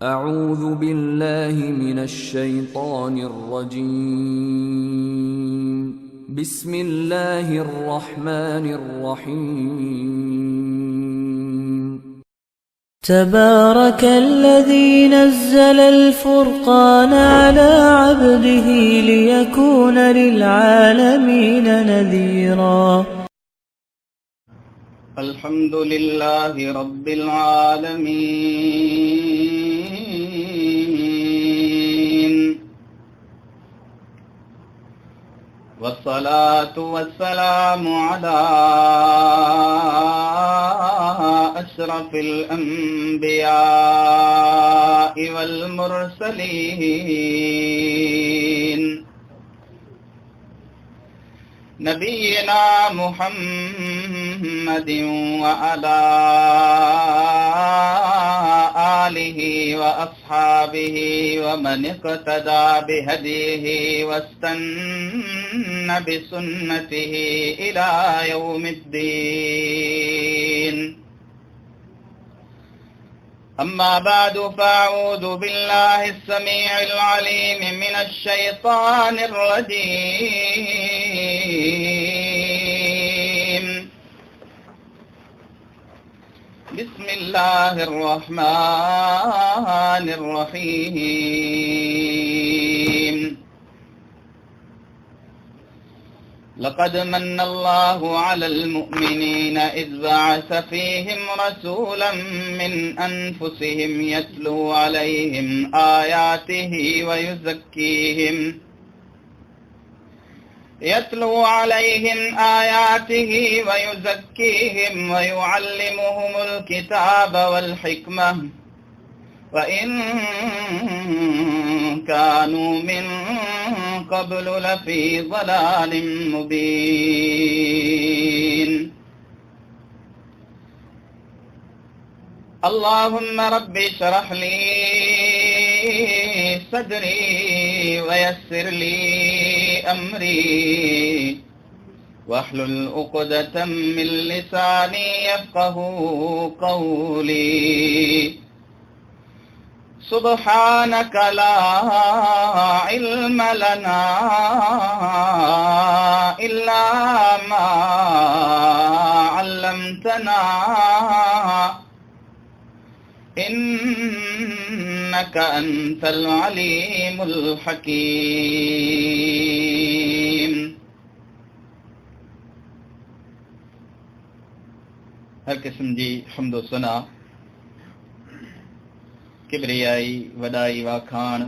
أعوذ بالله من الشيطان الرجيم. بسم الله الرحمن الرحيم. تبارك الذي نزل الفرقان على عبده ليكون للعالمين نذيرا. الحمد لله رب العالمين، والصلاة والسلام على أشرف الأنبياء والمرسلين، نبينا محمد وعلى آله وأصحابه ومن اقتدى بهديه واستنى بسنته إلى يوم الدين. أما بعد، فأعوذ بالله السميع العليم من الشيطان الرجيم. بسم الله الرحمن الرحيم. لقد من الله على المؤمنين إذ بعث فيهم رسولا من أنفسهم يتلو عليهم آياته ويزكيهم ويعلمهم الكتاب والحكمة، وإن كانوا من قبل لفي ضلال مبين. اللهم رب اشرح لي صدري ويسر لي أمري واحلل عقدة من لساني يفقه قولي. سبحانك لا علم لنا إلا ما علمتنا، إنك أنت العليم الحكيم. हर क़िस्म जी हम्द ओ सना, किबरियाई वॾाई वाखाण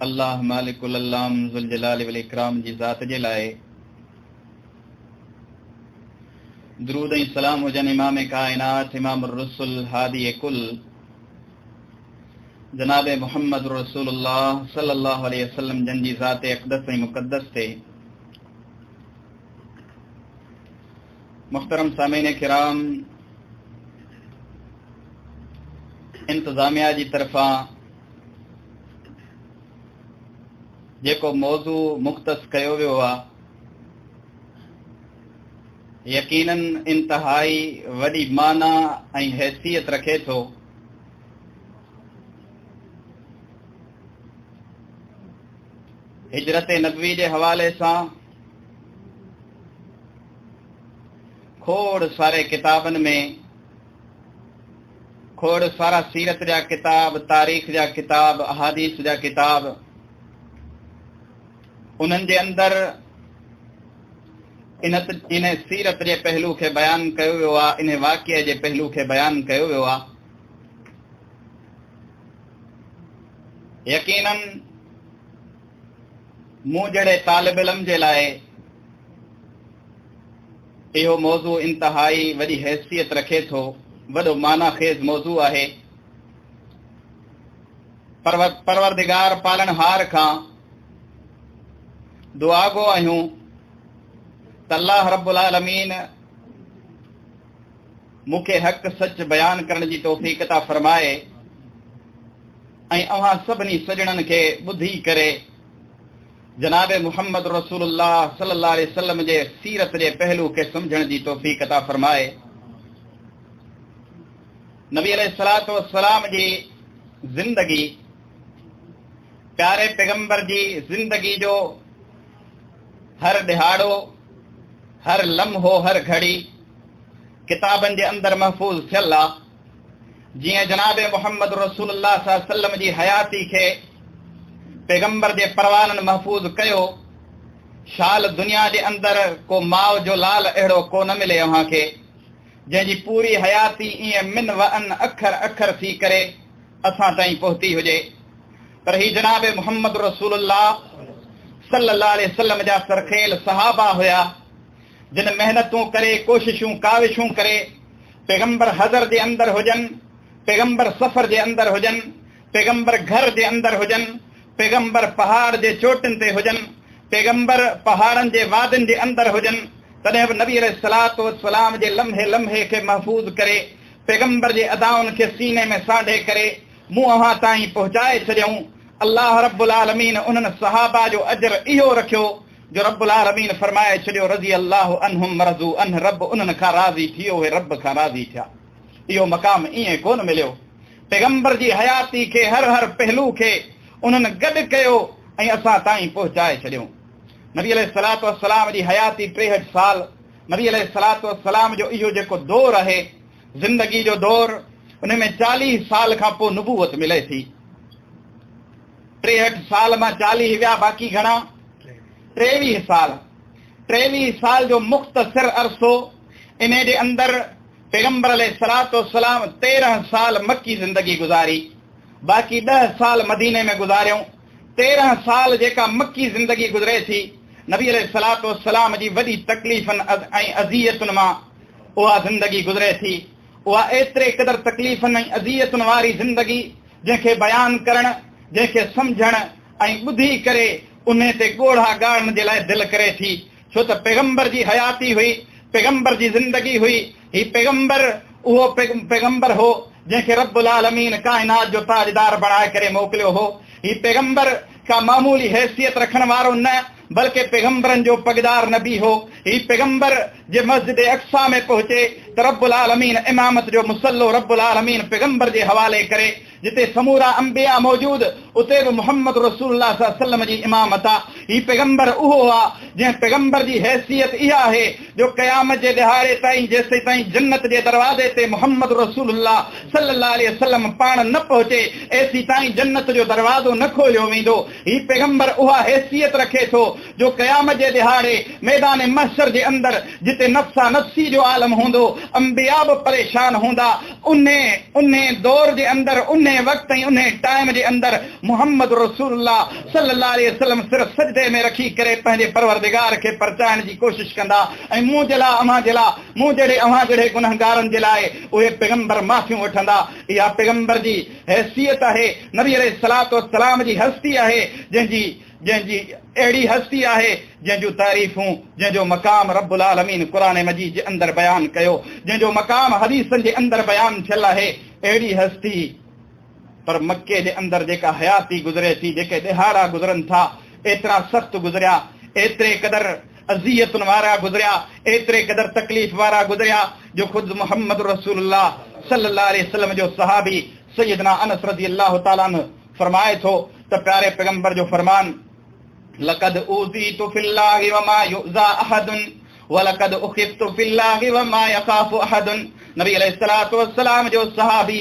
अल्लाह मालिकुल अल्लाम ज़ुल जलाल वल इकराम जी ज़ात जे लाइ। दरूद ऐं सलाम हुजनि इमाम काइनात, इमाम रुसुल, हादी कुल जनाब मोहम्मद रसूलुल्लाह सल्लल्लाहु अलैहि वसल्लम जन जी ज़ात अक़दस ऐं मुक़द्दस ते। मुहतरम सामीन किराम, इंतज़ामिया जी तरफ़ां जेको मौज़ू मुख़्तस कयो वियो आहे, यकीनन इंतिहाई वॾी माना ऐं हैसियत रखे थो। हिजरत नबवी जे हवाले सां खोड़ सारे किताबनि में, खोड़ सारा सीरत जा किताब, तारीख़ जा किताब, अहादीस जा किताब, उन्हनि जे अंदरि इन इन सीरत जे पहलू खे बयानु कयो वियो आहे, इन वाक़िए जे पहलू खे बयानु कयो वियो आहे। यकीनन मूं जहिड़े तालिब इल्म जे लाइ इहो मौज़ू इंतिहाई वॾी हैसियत रखे थो, वॾो माना ख़ेज़ मौज़ू आहे। परवरदिगार पालनहार खां दुआ गो आहियूं त अल्लाह रब्बुल आलमीन मूंखे हक़ सच बयान करण जी तौफ़ीक़ अता फरमाए ऐं अव्हां सभिनी सॼणनि खे ॿुधी करे जनाब मोहम्मद रसूलुल्लाह सल्लल्लाहु अलैहि वसल्लम जे सीरत जे पहलू खे सम्झण जी तौफ़ीक़ अता फरमाए। नबी अलैहि सलातो वस्सलाम जी ज़िंदगी, प्यारे पैगंबर जी ज़िंदगी जो हर ॾिहाड़ो, हर लम्हो, हर घड़ी किताबनि जे अंदरि महफ़ूज़ थियल आहे। जीअं जनाब मोहम्मद रसूलुल्लाह सल्लल्लाहु अलैहि वसल्लम जी हयाती खे पैगंबर जे परवाननि महफ़ूज़ कयो, शाल दुनिया जे अंदरि को माउ जो लाल अहिड़ो को न मिले अव्हां खे जंहिंजी पूरी हयाती ईअं मिन व अन अखर अखर थी करे असां ताईं पहुती हुजे। पर ही जनाब मोहम्मद रसूलुल्लाह सल्लल्लाहु अलैहि वसल्लम जा सरखेल सहाबा हुया, जिन मेहनतूं करे, कोशिशूं काविशूं करे पैगंबर हज़र जे अंदरि हुजनि, पैगंबर सफ़र जे अंदरि हुजनि, पैगंबर घर जे अंदरि हुजनि, पैगंबर पहाड़ जे चोटियुनि ते हुजनि, पैगंबर पहाड़नि जे वादियुनि जे अंदरि हुजनि, तॾहिं बि नबी अलैहि सलातो वस्सलाम जे लम्हे लम्हे खे महफ़ूज़ करे पैगंबर जे अदाउनि खे सीने में सांढे करे मूं अव्हां ताईं पहुचाए छॾियऊं। अल्लाह रब्बुल आलमीन उन्हनि सहाबा जो अजर इहो रखियो जो रब्बुल आलमीन फरमाए छॾियो रज़ी अल्लाह अन्हुम रज़ू अन, रब उन्हनि खां राज़ी थियो, उहे रब खां राज़ी थिया। इहो मक़ाम ईअं कोन मिलियो। पैगंबर जी हयाती खे हर हर पहलू खे उन्हनि गॾु कयो ऐं असां ताईं पहुचाए छॾियऊं। नबी अलैहि सलातो वस्सलाम जी हयाती 63 साल, नबी अलैहि सलातो वस्सलाम जो इहो जेको दौर आहे ज़िंदगी जो दौर, उन में 40 साल खां पोइ नबूवत मिले थी। 63 साल मां 40 विया, बाक़ी घणा 23 साल। 23 साल जो मुख़्तसिर अरसो, इन जे अंदरि पैगंबर अलैहि सलातो वस्सलाम 13 साल मक्की ज़िंदगी गुज़ारी, बाक़ी 10 साल मदीने में गुज़ारियऊं। 13 साल जेका मक्की ज़िंदगी गुज़रे थी, नबी अलैहि सलातो वस्सलाम जी वॾी तकलीफ़नि ऐं अज़ियतुनि मां उहा ज़िंदगी गुज़रे थी। उहा एतिरे क़दर तकलीफ़नि ऐं अज़ियतुनि वारी ज़िंदगी जंहिंखे बयानु करणु, जंहिंखे सम्झणु ऐं ॿुधी करे उन ते ॻोढ़ा ॻाड़ण जे लाइ दिलि करे थी। छो त पैगंबर जी हयाती हुई, पैगंबर जी ज़िंदगी हुई। ही पैगंबर उहो पैगंबर हो जंहिंखे रब्बुल आलमीन काइनात जो ताजदार बणाए करे मोकिलियो हो। ही पैगंबर का मामूली हैसियत रखण वारो न, बल्कि पैगंबरनि जो पगदार नबी हो। ही पैगंबर जे मस्जिद अक्सा में पहुचे त रब्बुल आलमीन इमामत जो मुसल्लो रब्बुल आलमीन पैगंबर जे हवाले करे। जिते समूरा अंबिया मौजूद उते बि मोहम्मद रसूलुल्लाह सल्लल्लाहु अलैहि वसल्लम जी इमामत आहे। ही पैगंबर उहो आहे जंहिं पैगंबर जी हैसियत इहा आहे जो क़यामत जे ॾिहाड़े ताईं, जेसीं ताईं जन्नत जे दरवाज़े ते मोहम्मद रसूलुल्लाह सल्लल्लाहु अलैहि वसल्लम पाण न पहुचे, एसी ताईं जन्नत जो दरवाज़ो न खोलियो वेंदो। ही पैगंबर उहा हैसियत रखे थो जो क़यामत जे ॾिहाड़े मैदान महशर जे अंदरि जिते नफ़्सा नफ़्सी जो आलम हूंदो, अंबिया बि परेशान हूंदा, उन दौर जे अंदरि, उन वक़्त ऐं उन टाइम जे अंदरि मोहम्मद रसूलुल्लाह सल्लल्लाहु अलैहि वसल्लम सिर्फ़ सजदे में रखी करे पंहिंजे परवरदिगार खे परचाइण जी कोशिश कंदा ऐं मूं जे लाइ, अव्हां जे लाइ, मूं जहिड़े अव्हां जहिड़े गुनहगारनि जे लाइ उहे पैगंबर माफ़ियूं वठंदा। इहा पैगंबर जी हैसियत आहे, नबी अलैहि सलातो वस्सलाम जी हस्ती आहे, जंहिंजी अहिड़ी हस्ती आहे जंहिंजूं तारीफ़ूं, जंहिंजो मक़ाम रब्बुल आलमीन क़ुरान मजीद जे अंदरि बयानु कयो, जंहिंजो मक़ाम हदीसनि जे अंदरि बयानु थियल आहे, अहिड़ी हस्ती। पर मक्के जे अंदरि जेका हयाती गुज़रे थी, जेके ॾिहाड़ा गुज़रनि था, एतिरा सख़्तु गुज़रिया, एतिरे क़दर अज़ियतुनि वारा गुज़रिया, एतिरे क़दर तकलीफ़ वारा गुज़रिया जो ख़ुदि मोहम्मद रसूलुल्लाह सल्लल्लाहु अलैहि वसल्लम जो सहाबी सैयदना अनस रज़ी अल्लाह तआला अन्हु फरमाए थो त प्यारे पैगंबर जो फरमान, लक़द ऊज़ीतु फ़िल्लाहि वमा युज़ा अहदुन वलक़द उख़िफ़्तु फ़िल्लाहि वमा यख़ाफ़ु अहदुन। नबी अलैहि सलातो वस्सलाम जो सहाबी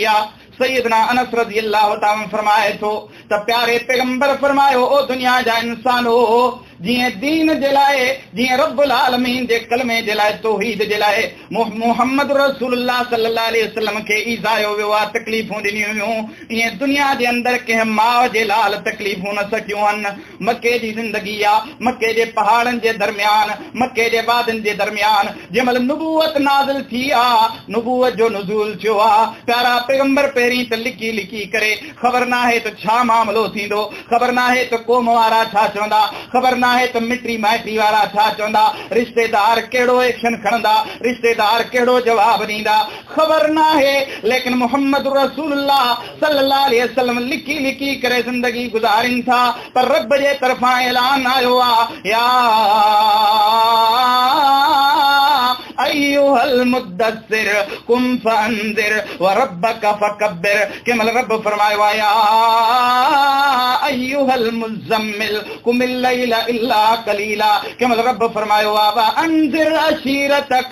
सैयदना अनस रज़ी अल्लाह तआला फरमाए थो त प्यारे पैगंबर फरमायो, ओ दुनिया जा इंसान हो, जीअं दीन जे लाइ, जीअं रब्बुल आलमीन जे कलमे जे लाइ, तौहीद जे लाइ मोहम्मद रसूलुल्लाह सल्लल्लाहु अलैहि वसल्लम खे ईज़ायो वियो आहे, तकलीफ़ूं ॾिनियूं वियूं, ईअं दुनिया जे अंदरि कंहिं माउ जे लाल तकलीफ़ूं न सघियूं आहिनि। मक्के जी ज़िंदगी आहे, मक्के जे पहाड़नि जे दरमियान, मक्के जे वादियुनि जे दरमियान जंहिं महिल नबूवत नाज़िल थी आहे, नबूवत जो नुज़ूल थियो आहे, प्यारा पैगंबर पहिरीं त लिकी लिकी करे, ख़बर न आहे त छा मामिलो थींदो, ख़बर न आहे त क़ौम वारा छा चवंदा, ख़बर न आहे त मिटी माइटी वारा छा चवंदा, रिश्तेदार कहिड़ो एक्शन खणंदा, रिश्तेदार कहिड़ो जवाब ॾींदा, ख़बर न आहे। लेकिन मोहम्मद रसूलुल्लाह सल्लल्लाहु अलैहि वसल्लम लिकी लिकी करे ज़िंदगी गुज़ारिन था। पर रब जे तरफ़ां ऐलान आयो आहे, या ايها المدثر قم فانذر وربک فڪبر، ڪنهن مهل رب فرمايو آهي يا ايها المزمل قم الليل الا قليلا، ڪنهن مهل رب فرمايو آهي وانذر عشيرتک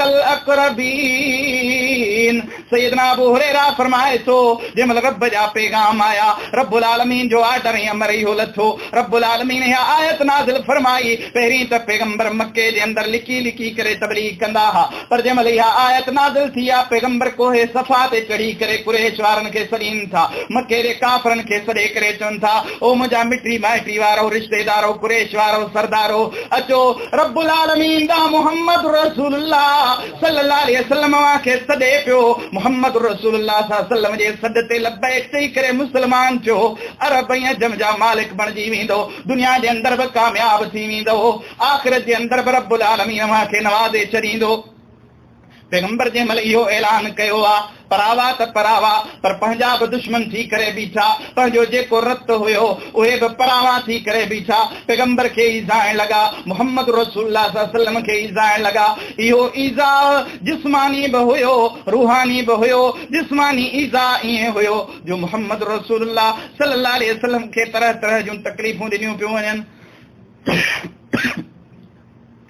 الاقربين. سيدنا ابو هريره فرمائي ٿو، جنهن مهل رب جا پيغام آيا، رب العالمين جو آرڊر ۽ امر اهو لٿو، رب العالمين اها آيت نازل فرمائي، پهرين ته پيغمبر مڪي جي اندر لڪي لڪي ڪري تبليغ ڪندا ها، پر جنهن مهل اها آيت نازل ٿي آ، پيغمبر ڪوهه صفا تي چڙهي ڪري قريش وارن کي سڏين ٿا، مڪي جي ڪافرن کي سڏي ڪري چون ٿا، او منهنجا مٽي مائٽي وارؤ، رشتيدارؤ، قريش وارؤ، سردارؤ، اچو رب العالمين ڏانهن محمد رسول الله صلّي الله عليه وسلّم اوهان کي سڏي پيو، محمّد رسول الله صلّي الله عليه وسلّم جي سڏ تي لبّيڪ چئي ڪري مسلمان ٿيو، عرب ۽ عجم جا مالڪ بڻجي ويندؤ، دنيا جي اندر به ڪامياب ٿي ويندؤ، آخرت جي اندر به ربّ العالمين اوهان کي نوازي ڇڏيندو. پيغمبر جنهن مهل اهو اعلان ڪيو آ، پراوا ته پراوا، پر پنهنجا به دشمن ٿي ڪري بيٺا، پنهنجو جيڪو رت هيو، اهي به پراوا ٿي ڪري بيٺا، پيغمبر کي ايذائڻ لڳا، محمد رسول الله صلي الله عليه وسلم کي ايذائڻ لڳا، اهو ايذاء جسماني به هيو، روحاني به هيو، جسماني ايذاء ائين هيو جو محمد رسول الله صلي الله عليه وسلم کي طرح طرح جون تڪليفون ڏنيون پيون وڃن.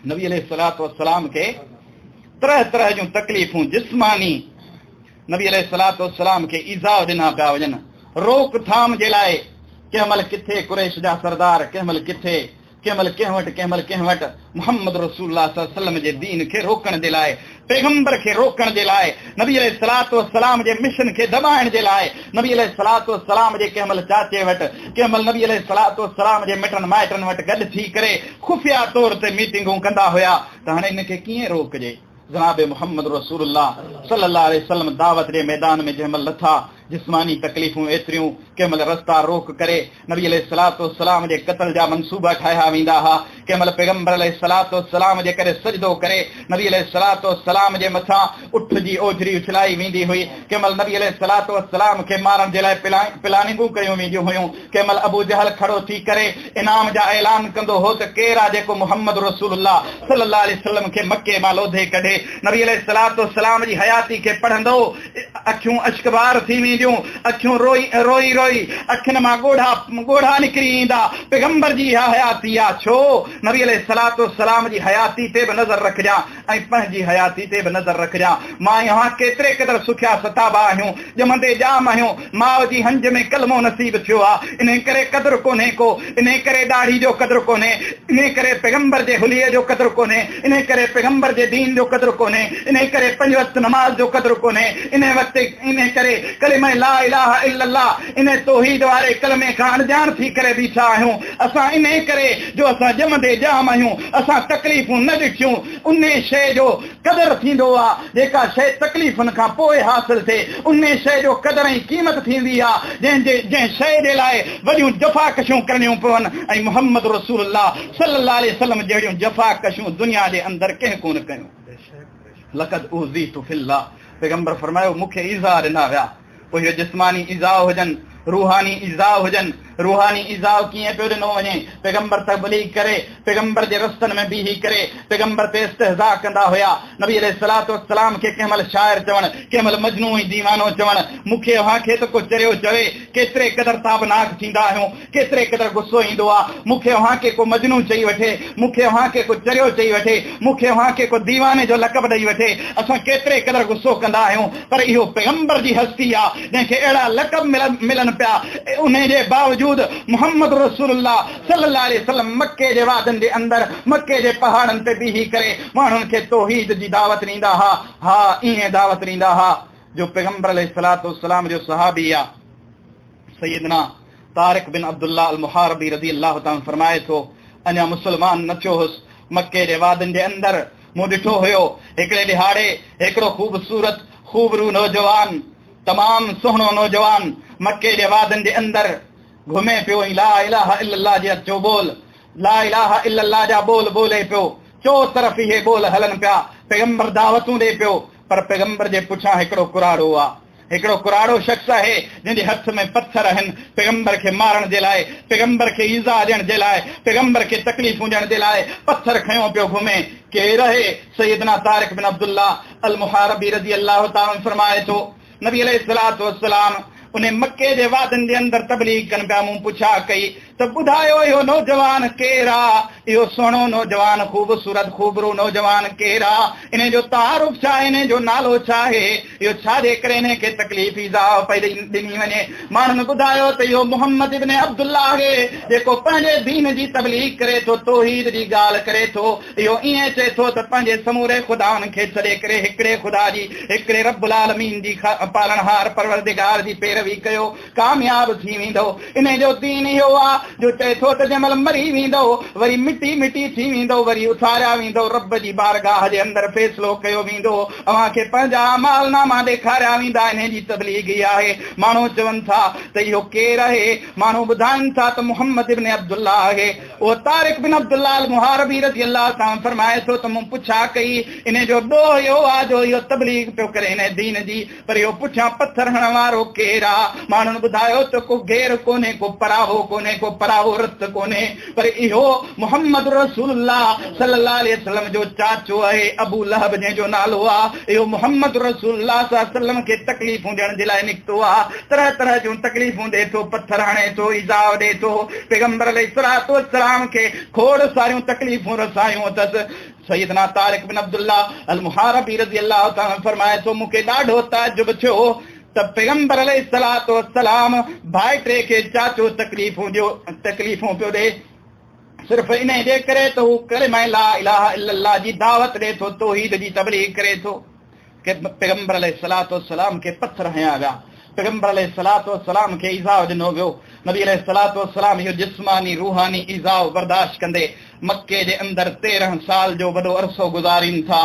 نبي عليه الصلوة والسلام کي طرح طرح جون تڪليفون جسماني نبي عليه الصلوة والسلام کي ايذاء ڏنا پيا وڃن، روڪ ٿام جي لاء ڪنهن مهل ڪٿي قريش جا سردار، ڪنهن مهل ڪٿي، ڪنهن مهل ڪنهن وٽ، ڪنهن مهل ڪنهن وٽ، محمد رسول الله صلي الله عليه وسلم جي دين کي روڪڻ جي لاء، پيغمبر کي روڪڻ جي لاء، نبي عليه الصلوة والسلام جي مشن کي دٻائڻ جي لاء، نبي عليه الصلوة والسلام جي ڪنهن مهل چاچي وٽ، ڪنهن مهل نبي عليه الصلوة والسلام جي مٽن مائٽن وٽ گڏ ٿي ڪري خفيه طور تي ميٽنگون ڪندا هيا ته هاڻي ان کي ڪيئن روڪجي. جناب محمد رسول الله صلي الله عليه وسلم دعوت جي ميدان ۾ جنهن مهل لٿا، جسماني تڪليفون ايتريون، ڪنهن مهل رستا روڪ ڪري نبي عليه الصلوة والسلام جي قتل جا منصوبا ٺاهيا ويندا ها، ڪنهن مهل پيغمبر عليه الصلوة والسلام جي ڪري سجدو ڪري نبي عليه الصلوة والسلام جي مٿان اٺ جي اوجھري اڇلائي ويندي هئي، ڪنهن مهل نبي عليه الصلوة والسلام کي مارڻ جي لاء پلاننگون ڪيون وينديون هيون، ڪنهن مهل ابو جهل کڙو ٿي ڪري انعام جا اعلان ڪندو هو ته ڪير آ جيڪو محمد رسول الله صلي الله عليه وسلم کي مڪي مان لوڌي ڪڍي. نبي عليه الصلوة والسلام جي حياتي کي پڙهندو اکيون اشڪبار ٿي وينديون، اکيون روئي روئي روئي اکين مان ڳوڙها ڳوڙها نڪري ايندا. پيغمبر جي اها حياتي آ ڇو؟ نبي عليه الصلوة والسلام جي حياتي تي به نظر رکجان ۽ پنهنجي حياتي تي به نظر رکجان. مان ۽ اوهان ڪيتري قدر سکيا ستابا آهيون، ڄمندي ڄام آهيون، ماء جي هنج ۾ ڪلمو نصيب ٿيو آ، انهي ڪري قدر ڪونهي ڪو، انهي ڪري ڏاڙهي جو قدر ڪونهي، انهي ڪري پيغمبر جي حليي جو قدر ڪونهي، انهي ڪري پيغمبر جي دين جو قدر ڪونهي، انهي ڪري پنج وقت نماز جو قدر ڪونهي، انهي وقت انهي ڪري ڪلمه لا اله الا الله انهي توحيد واري ڪلمي کان اڻڄاڻ ٿي ڪري بيٺا آهيون، اسان انهي ڪري جو اسان ڄمندي ڄام آهيون، اسان تڪليفون نه ڏٺيون، انهي شيء جو قدر ٿيندو آ، جيڪا شيء تڪليفن کان پوء حاصل ٿئي، انهي شيء جو قدر ۽ قيمت ٿيندي آ، جنهن جي جنهن شيء جي لاء وڏيون جفاڪشيون ڪرڻيون پون ۽ محمد رسول الله صلي الله عليه وسلم جهڙيون جفاڪشيون دنيا جي اندر ڪنهن ڪونه ڪيون. لقد اوذيت في الله پيغمبر فرمايو مون کي ايذاء ڏنا ويا، پوء اهي جسماني ايذاء هجن، روحاني ايذاء هجن، روحاني ايذاء ڪيئن پيو ڏنو وڃي؟ پيغمبر تبليغ ڪري، پيغمبر جي رستن ۾ بيهي ڪري، پيغمبر تي استهزاء ڪندا هيا. نبي عليه الصلوة والسلام کي ڪنهن مهل شاعر چوڻ، ڪنهن مهل مجنون ۽ ديوانو چوڻ، مون کي اوهان کي ته ڪو چريو چوي، ڪيتري قدر تابناڪ ٿيندا آهيون، ڪيتري قدر غصو ايندو آ، مون کي اوهان کي ڪو مجنون چئي وٺي، مون کي اوهان کي ڪو چريو چئي وٺي، مون کي اوهان کي ڪو ديواني جو لقب ڏئي وٺي، اسان ڪيتري قدر غصو ڪندا آهيون، پر اهو پيغمبر جي هستي آ، جنهن کي اهڙا لقب ملن پيا، انهي جي باوجود محمد رسول الله صلي الله عليه وسلم مڪي جي وادين جي اندر، مڪي جي پهاڙن تي بيهي ڪري ماڻهن کي توحيد جي دعوت ڏيندا ها، ها ائين دعوت ڏيندا ها جو پيغمبر عليه الصلوة والسلام جو صحابي آ. سيدنا طارق بن عبدالله المحاربي رضي الله تعالٰي عنه فرمائي ٿو، اڃا مسلمان نه ٿيو هوس، مڪي جي وادين جي اندر مون ڏٺو هيو، هڪڙي ڏهاڙي هڪڙو خوبصورت خوبرو نوجوان، تمام سهڻو نوجوان مڪي جي وادين جي اندر گهمي پيو ۽ لا اله الا الله جا چوٻول، لا اله الا الله جا ٻول ٻولي پيو، چوطرف اهي ٻول هلن پيا، پيغمبر دعوتون ڏئي پيو، پر پيغمبر جي پٺيان هڪڙو ڪراڙو آ. هڪڙو ڪراڙو شخص آهي، جنهن جي هٿ ۾ پٿر آهن، پيغمبر کي مارڻ جي لاء، پيغمبر کي ايذاء ڏيڻ جي لاء، پيغمبر کي تڪليفون ڏيڻ جي لاء پٿر کنيو پيو گهمي. ڪير آهي؟ سيدنا طارق بن عبدالله المحاربي رضي الله تعالٰي عنه فرمائي ٿو، نبي عليه الصلوة والسلام انهي مڪي جي وادين جي اندر تبليغ ڪن پيا، مون پڇا ڪئي ته ٻڌايو اهو نوجوان ڪير آ؟ اهو سهڻو نوجوان، خوبصورت خوبرو نوجوان ڪير آ؟ انهي جو تعارف ڇا آهي؟ انهي جو نالو ڇا آهي؟ اهو ڇا جي ڪري انهي کي تڪليف ايذاء پئي ڏني وڃي؟ ماڻهن ٻڌايو ته اهو محمد ابن عبدالله آهي، جيڪو پنهنجي دين جي تبليغ ڪري ٿو، توحيد جي ڳالهه ڪري ٿو. اهو ائين چئي ٿو ته پنهنجي سموري خدائن کي ڇڏي ڪري هڪڙي خدا جي، هڪڙي رب العالمين جي پالڻهار پروردگار جي پيروي ڪيو، ڪامياب ٿي ويندؤ. انهي جو دين اهو آ جو چئي ٿو ته جنهن مهل مري ويندؤ، وري مٽي مٽي ٿي ويندؤ، وري اٿاريا ويندؤ، رب جي بارگاهه جي اندر فيصلو ڪيو ويندو، اوهان کي پنهنجا اعمال ناما ڏيکاريا ويندا، انهي جي تبليغ ئي آهي. ماڻهو چون ٿا ته اهو ڪير آهي؟ ماڻهو ٻڌائن ٿا ته محمد ابن عبدالله آهي. اهو طارق بن عبدالله المحاربي رضي الله تعالٰي عنه فرمائي ٿو ته مون پڇا ڪئي، انهي جو ڏوهه اهو آ جو اهو تبليغ پيو ڪري انهي دين جي، پر اهو پٺيان پٿر هڻڻ وارو ڪير آ؟ ماڻهن ٻڌايو ته ڪو غير ڪونهي، ڪو پراوو ڪونهي، ڪو پراوو رت ڪونهي، پر اهو محمد رسول الله صلي الله عليه وسلم جو چاچو آهي، ابو لهب جنهن جو نالو آ، اهو محمد رسول الله صلي الله عليه وسلم کي تڪليفون ڏيڻ جي لاء نڪتو آ، طرح طرح جون تڪليفون ڏئي ٿو، پٿر هڻي ٿو، ايذاء ڏئي ٿو، پيغمبر عليه الصلوة والسلام کي کوڙ ساريون تڪليفون رسايون اٿس. سيدنا طارق بن عبدالله المحاربي رضي الله تعالٰي عنه فرمائي ٿو، مون کي ڏاڍو تعجب ٿيو ته پيغمبر عليه الصلوة والسلام ڀائٽي کي چاچو تڪليفون ڏيو تڪليفون پيو ڏئي، صرف انهي جي ڪري ته هو ڪلمه لا اله الا الله جي دعوت ڏئي ٿو، توحيد جي تبليغ ڪري ٿو. پيغمبر عليه الصلوة والسلام کي پٿر هنيا ويا، پيغمبر عليه الصلوة والسلام کي ايذاء ڏنو ويو، نبي عليه الصلوة والسلام اهو جسماني روحاني ايذاء برداشت ڪندي مڪي جي اندر 13 سال جو وڏو عرصو گذارين ٿا.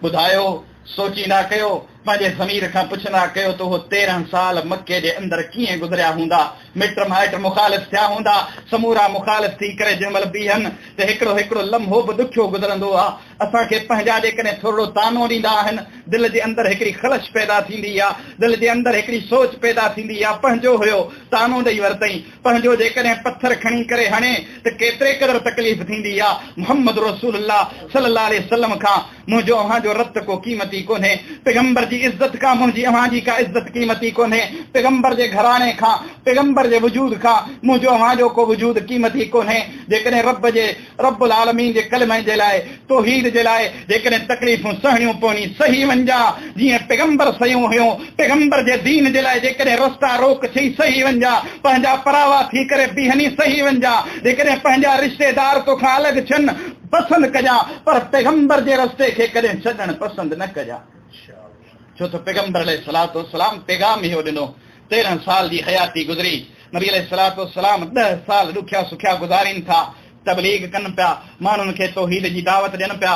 ٻڌايو، سوچيندا ڪيو، پنهنجي ضمير کان پڇندا ڪيو ته اهو 13 سال مڪي جي اندر ڪيئن گذريا هوندا؟ مٽ مائٽ مخالف ٿيا هوندا، سمورا مخالف ٿي ڪري جنهن مهل بيهن ته هڪڙو هڪڙو لمحو به ڏکيو گذرندو آ. اسان کي پنهنجا جيڪڏهن ٿورڙو طعنو ڏيندا آهن، دل جي اندر هڪڙي خلش پيدا ٿيندي آ، دل جي اندر هڪڙي سوچ پيدا ٿيندي آ، پنهنجو هيو، طعنو ڏئي ورتئين، پنهنجو جيڪڏهن پٿر کڻي ڪري هڻي ته ڪيتري قدر تڪليف ٿيندي آ، محمد رسول الله صلي الله عليه وسلم کان منهنجو اوهان جو رت ڪو قيمتي ڪونهي، پيغمبر جي عزت کان منهنجي اوهان جي ڪا عزت قيمتي ڪونهي، پيغمبر جي گهراڻي کان، پيغمبر جي وجود کان منهنجو اوهان جو ڪو وجود قيمتي ڪونهي، جيڪڏهن رب جي رب العالمين جي ڪلمي جي لاء، توحيد جي لاء جيڪڏهن تڪليفون سهڻيون پوني سهي وڃجان، جيئن پيغمبر سهيون هيون، پيغمبر جي دين جي لاء جيڪڏهن رستا روڪ ٿي سهي وڃجان، پنهنجا پراوا ٿي ڪري بيهني سهي وڃجان، جيڪڏهن پنهنجا رشتيدار توکان الڳ ٿين پسند ڪجان، پر پيغمبر جي رستي کي ڪڏهن ڇڏڻ پسند نه ڪجان. ڇو ته پيغمبر عليه الصلوة والسلام پيغام اهو ڏنو. 13 سال جي حياتي گذري، نبي عليه الصلوة والسلام 10 سال ڏکيا سکيا گذارين ٿا، تبليغ ڪن پيا، ماڻهن کي توحيد جي دعوت ڏين پيا.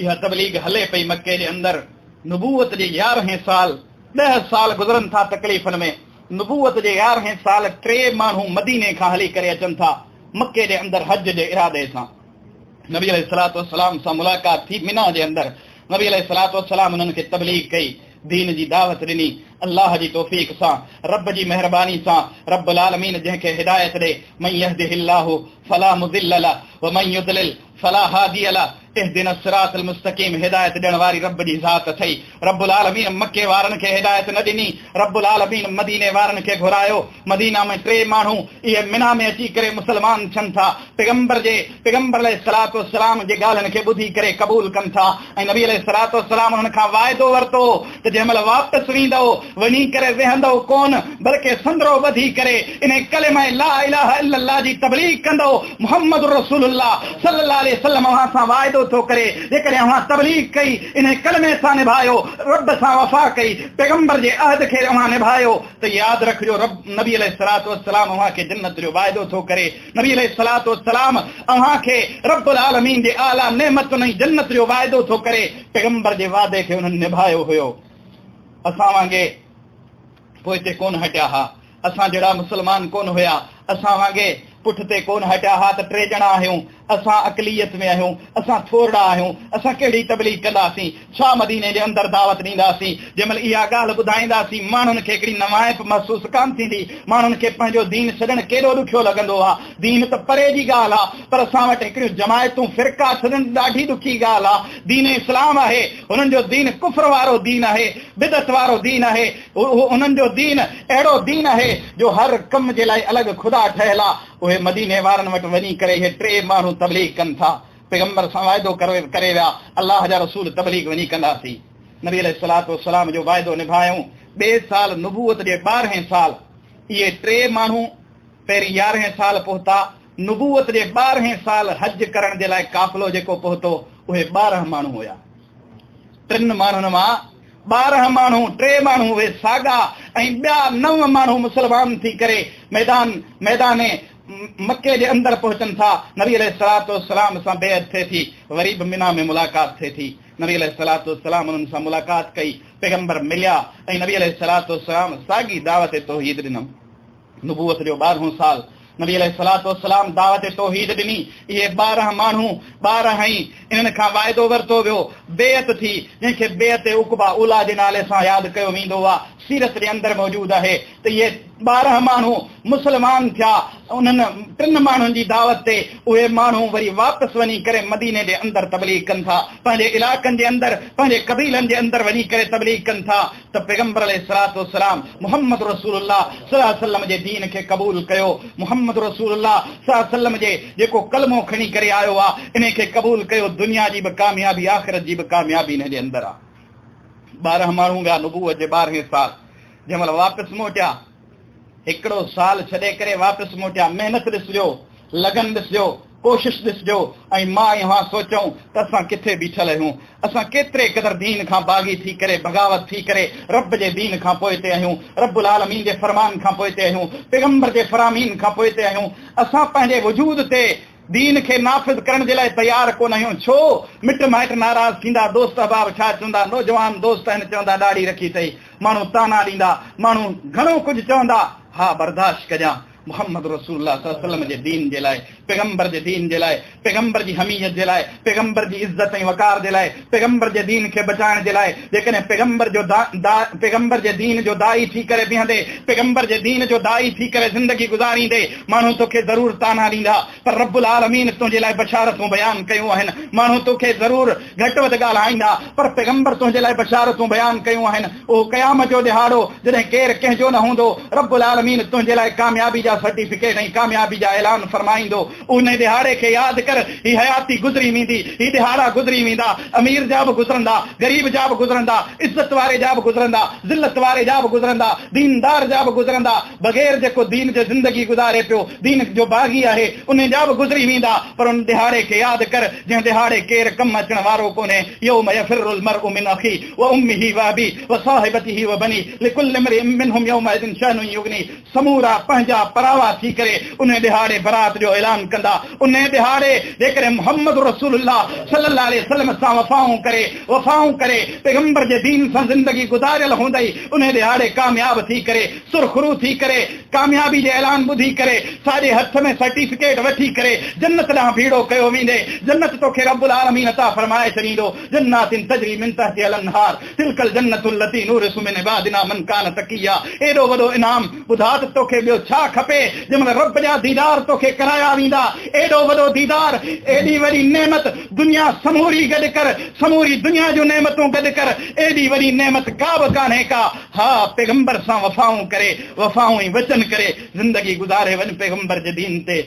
اها تبليغ هلي پئي مڪي جي اندر. نبوت جي يارهين سال، 10 سال گذرن ٿا تڪليفن ۾. نبوت جي يارهين سال ٽي ماڻهو مديني کان هلي ڪري اچن ٿا مڪي جي اندر حج جي ارادي سان. نبي عليه الصلوة والسلام سان ملاقات ٿي منيٰ جي اندر. نبي عليه الصلوة والسلام انهن کي تبليغ ڪئي، دين جي دعوت ڏني، الله جي توفيق سان، رب جي مهرباني سان، رب العالمين جنهن کي هدايت ڏي، من يهده الله فلا مضل له ومن يضلل فلا هادي له، اهدنا الصراط المستقيم هدايت ڏيڻ واري رب جي ذات اٿئي. رب العالمين مڪي وارن کي هدايت نه ڏني، رب العالمين مديني وارن کي گهرايو، مدينه ۾ ٽي ماڻهو اهي منيٰ ۾ اچي ڪري مسلمان ٿين ٿا، پيغمبر جي پيغمبر عليه الصلوة والسلام جي ڳالهين کي ٻڌي ڪري قبول ڪن ٿا ۽ نبي عليه الصلوة والسلام انهن کان واعدو ورتو ته جنهن مهل واپس ويندؤ وڃي ڪري ويهندؤ ڪونه بلڪه سندرو ٻڌي ڪري انهي ڪلمه لا اله الا الله جي تبليغ ڪندؤ، محمد رسول الله صلي الله عليه وسلم اوهان سان واعدو ٿو ڪري جيڪڏهن اوهان تبليغ ڪئي انهي ڪلمي سان نڀايو، رب سان وفا ڪئي، پيغمبر جي عهد کي اوهان نڀايو ته ياد رکجو رب نبي عليه الصلوة والسلام اوهان کي جنت جو واعدو ٿو ڪري، نبي عليه الصلوة والسلام اوهان کي رب العالمين جي اعليٰ نعمتن ۽ جنت جو واعدو ٿو ڪري، پيغمبر جي وعدي کي انهن نڀايو هيو، اسان وانگي پوئتي ڪونه هٽيا ها، اسان جهڙا مسلمان ڪونه هيا، اسان وانگي پٺتي ڪونه هٽيا ها ته ٽي ڄڻا آهيون، اسان اقليت ۾ آهيون، اسان ٿورڙا آهيون، اسان ڪهڙي تبليغ ڪنداسين، ڇا مديني جي اندر دعوت ڏينداسين؟ جنهن مهل اها ڳالهه ٻڌائينداسين، ماڻهن کي هڪڙي نوائپ محسوس ڪانه ٿيندي. ماڻهن کي پنهنجو دين ڇڏڻ ڪيڏو ڏکيو لڳندو آ. دين ته پري جي ڳالهه آ، پر اسان وٽ هڪڙيون جماعتون، فرقا ڇڏڻ ڏاڍي ڏکي ڳالهه آ. دين اسلام آهي، هنن جو دين ڪفر وارو دين آهي، بدعت وارو دين آهي. انهن جو دين اهڙو دين آهي جو هر ڪم جي لاء الڳ خدا ٺهيل آ. اهي مديني وارن وٽ وڃي ڪري اهي ٽي ماڻهو تبليغ ڪن ٿا. پيغمبر سان واعدو ڪري ويا، الله جا رسول تبليغ وڃي ڪنداسين. نبي عليه الصلوة والسلام جو واعدو نڀايائون. ٻئي سال نبوت جي ٻارهين سال اهي ٽي ماڻهو پهرين يارهين سال پهتا. نبوت جي ٻارهين سال حج ڪرڻ جي لاء قافلو جيڪو پهتو اهي ٻارهن ماڻهو هيا. ٽن ماڻهن مان 12 ماڻهو، ٽي ماڻهو اهي ساڳا ۽ ٻيا نو ماڻهو مسلمان ٿي ڪري ميدان ميدان مڪي جي اندر پهچن ٿا. نبي عليه الصلوة والسلام سان بيعت ٿئي ٿي، وري به منيٰ ۾ ملاقات ٿئي ٿي. نبي عليه الصلوة والسلام انهن سان ملاقات ڪئي، پيغمبر مليا ۽ نبي عليه الصلوة والسلام ساڳي دعوت توحيد ڏنم. نبوت جو ٻارهون سال نبي عليه الصلوة والسلام دعوت توحيد ڏني. اهي 12 ماڻهو، 12 ئي، انهن کان واعدو ورتو ويو، بيعت ٿي، جنهن کي بيعت عقبه اوليٰ جي نالي سان ياد ڪيو ويندو آ، سيرت جي اندر موجود آهي ته اهي 12 ماڻهو مسلمان ٿيا، انهن ٽن ماڻهن جي دعوت تي اهي ماڻهو وري واپس وڃي ڪري مديني جي اندر تبليغ ڪن ٿا، پنهنجي علائقن جي اندر، پنهنجي قبيلن جي اندر وڃي ڪري تبليغ ڪن ٿا. ته پيغمبر عليه الصلوة والسلام محمد رسول الله صلي الله عليه وسلم جي دين کي قبول ڪيو، محمد رسول الله صلي الله عليه وسلم جي جيڪو ڪلمو کڻي ڪري آيو آ انهي کي قبول ڪيو، دنيا جي به ڪاميابي آخرت جي به ڪاميابي انهي جي اندر آ. 12 ماڻهو ويا نبوت جي ٻارهين سال جنهن مهل واپس موٽيا هڪڙو سال ڇڏي ڪري واپس موٽيا، محنت ڏسجو، لگن ڏسجو، ڪوشش ڏسجو ۽ مان ۽ اوهان سوچون ته اسان ڪٿي بيٺل آهيون، اسان ڪيتري قدر دين کان باغي ٿي ڪري، بغاوت ٿي ڪري رب جي دين کان پوئتي آهيون، رب العالمين جي فرمان کان پوئتي آهيون، پيغمبر جي فرامين کان پوئتي آهيون، اسان پنهنجي وجود تي دين کي نافذ ڪرڻ جي لاء تيار ڪونه آهيون، ڇو؟ مٽ مائٽ ناراض ٿيندا، دوست احباب ڇا چوندا، نوجوان دوست آهن چوندا ڏاڙهي رکي اٿئي، ماڻهو طعنا ڏيندا، ماڻهو گهڻو ڪجهه چوندا، ها برداشت ڪجان. محمد رسول الله صلي الله عليه وسلم جي دين جي لاء، پيغمبر جي دين جي لاء، پيغمبر جي حميت جي لاء، پيغمبر جي عزت ۽ وقار جي لاء، پيغمبر جي دين کي بچائڻ جي لاء، جيڪڏهن پيغمبر جو پيغمبر جي دين جو داعي ٿي ڪري بيهندي، پيغمبر جي دين جو داعي ٿي ڪري زندگي گذاريندي، ماڻهو توکي ضرور طعنا ڏيندا، پر رب العالمين تنهنجي لاء بشارتون بيان ڪيون آهن، ماڻهو توکي ضرور گهٽ وڌ ڳالهائيندا، پر پيغمبر تنهنجي لاء بشارتون بيان ڪيون آهن، اهو قيامت جو ڏهاڙو جڏهن ڪير ڪنهن جو نه هوندو، رب العالمين تنهنجي لاء ڪاميابي جا سرٽيفڪيٽ ۽ ڪاميابي جا اعلان فرمائيندو، انهي ڏهاڙي کي ياد ڪر، هي حياتي گذري ويندي، هي ڏهاڙا گذري ويندا، امير جا به گذرندا، غريب جا به گذرندا، عزت واري جا به گذرندا، ذلت واري جا به گذرندا، ديندار جا به گذرندا، بغير جيڪو دين جي زندگي گذاري پيو، دين جو باغي آهي، انهي جا به گذري ويندا، پر ان ڏهاڙي کي ياد ڪر، جنهن ڏهاڙي ڪير ڪم اچڻ وارو ڪونهي، يوم يفر المرء من اخيه وامه وابيه وصاحبته وبنيه لڪل امرئ منهم يومئذ شأن يغنيه سمورا پنهنجا پراوا ٿي ڪري انهي ڏهاڙي برات جو اعلان ڪندا، انهي ڏهاڙي جيڪڏهن محمد رسول الله صلي الله عليه وسلم سان وفائون ڪري، وفائون ڪري، پيغمبر جي دين سان زندگي گذاريل هوندئي، انهي ڏهاڙي ڪامياب ٿي ڪري، سرخرو ٿي ڪري، ڪاميابي جي اعلان ٻڌي ڪري، ساڄي هٿ ۾ سرٽيفڪيٽ وٺي ڪري جنت ڏانهن ڀيڙو ڪيو ويندي، جنت توکي رب العالمين عطا فرمائي ڇڏيندو، جنات تجري من تحتها الانهار تلک الجنة التي نورث من عبادنا من ڪان تقيا ايڏو وڏو انعام ٻڌاء ته توکي ٻيو ڇا کپي، جنهن مهل رب جا ديدار توکي ڪرايا ويندا، ايڏو وڏو ديدار، ايڏي وڏي نعمت، دنيا سموري گڏ ڪر، سموري دنيا جون نعمتون گڏ ڪر، ايڏي وڏي نعمت ڪا به ڪانهي ڪا، ها پيغمبر سان وفائون ڪري، وفائون ۽ وچن ڪري زندگي گذاري وڃ پيغمبر جي دين تي،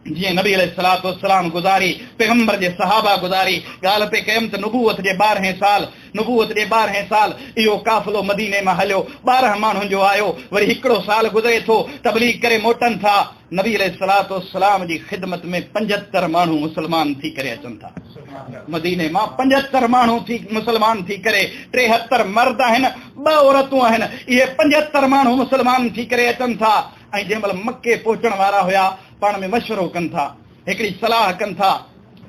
جيئن نبي عليه الصلوة والسلام گذاري، پيغمبر جي صحابه گذاري، ڳالهه پئي ڪيم ته نبوت جي ٻارهين سال، نبوت جي ٻارهين سال اهو قافلو مديني مان هليو، 12 ماڻهن جو آيو، وري هڪڙو سال گذري ٿو، تبليغ ڪري موٽن ٿا، نبي عليه الصلوة والسلام جي خدمت ۾ 75 ماڻهو مسلمان ٿي ڪري اچن ٿا. مديني مان 75 ماڻهو ٿي مسلمان ٿي ڪري، 73 مرد آهن، ٻه عورتون آهن، اهي 75 ماڻهو مسلمان ٿي ڪري اچن ٿا ۽ جنهن مهل مڪي پهچڻ وارا هيا، پاڻ ۾ مشورو ڪن ٿا، هڪڙي صلاح ڪن ٿا،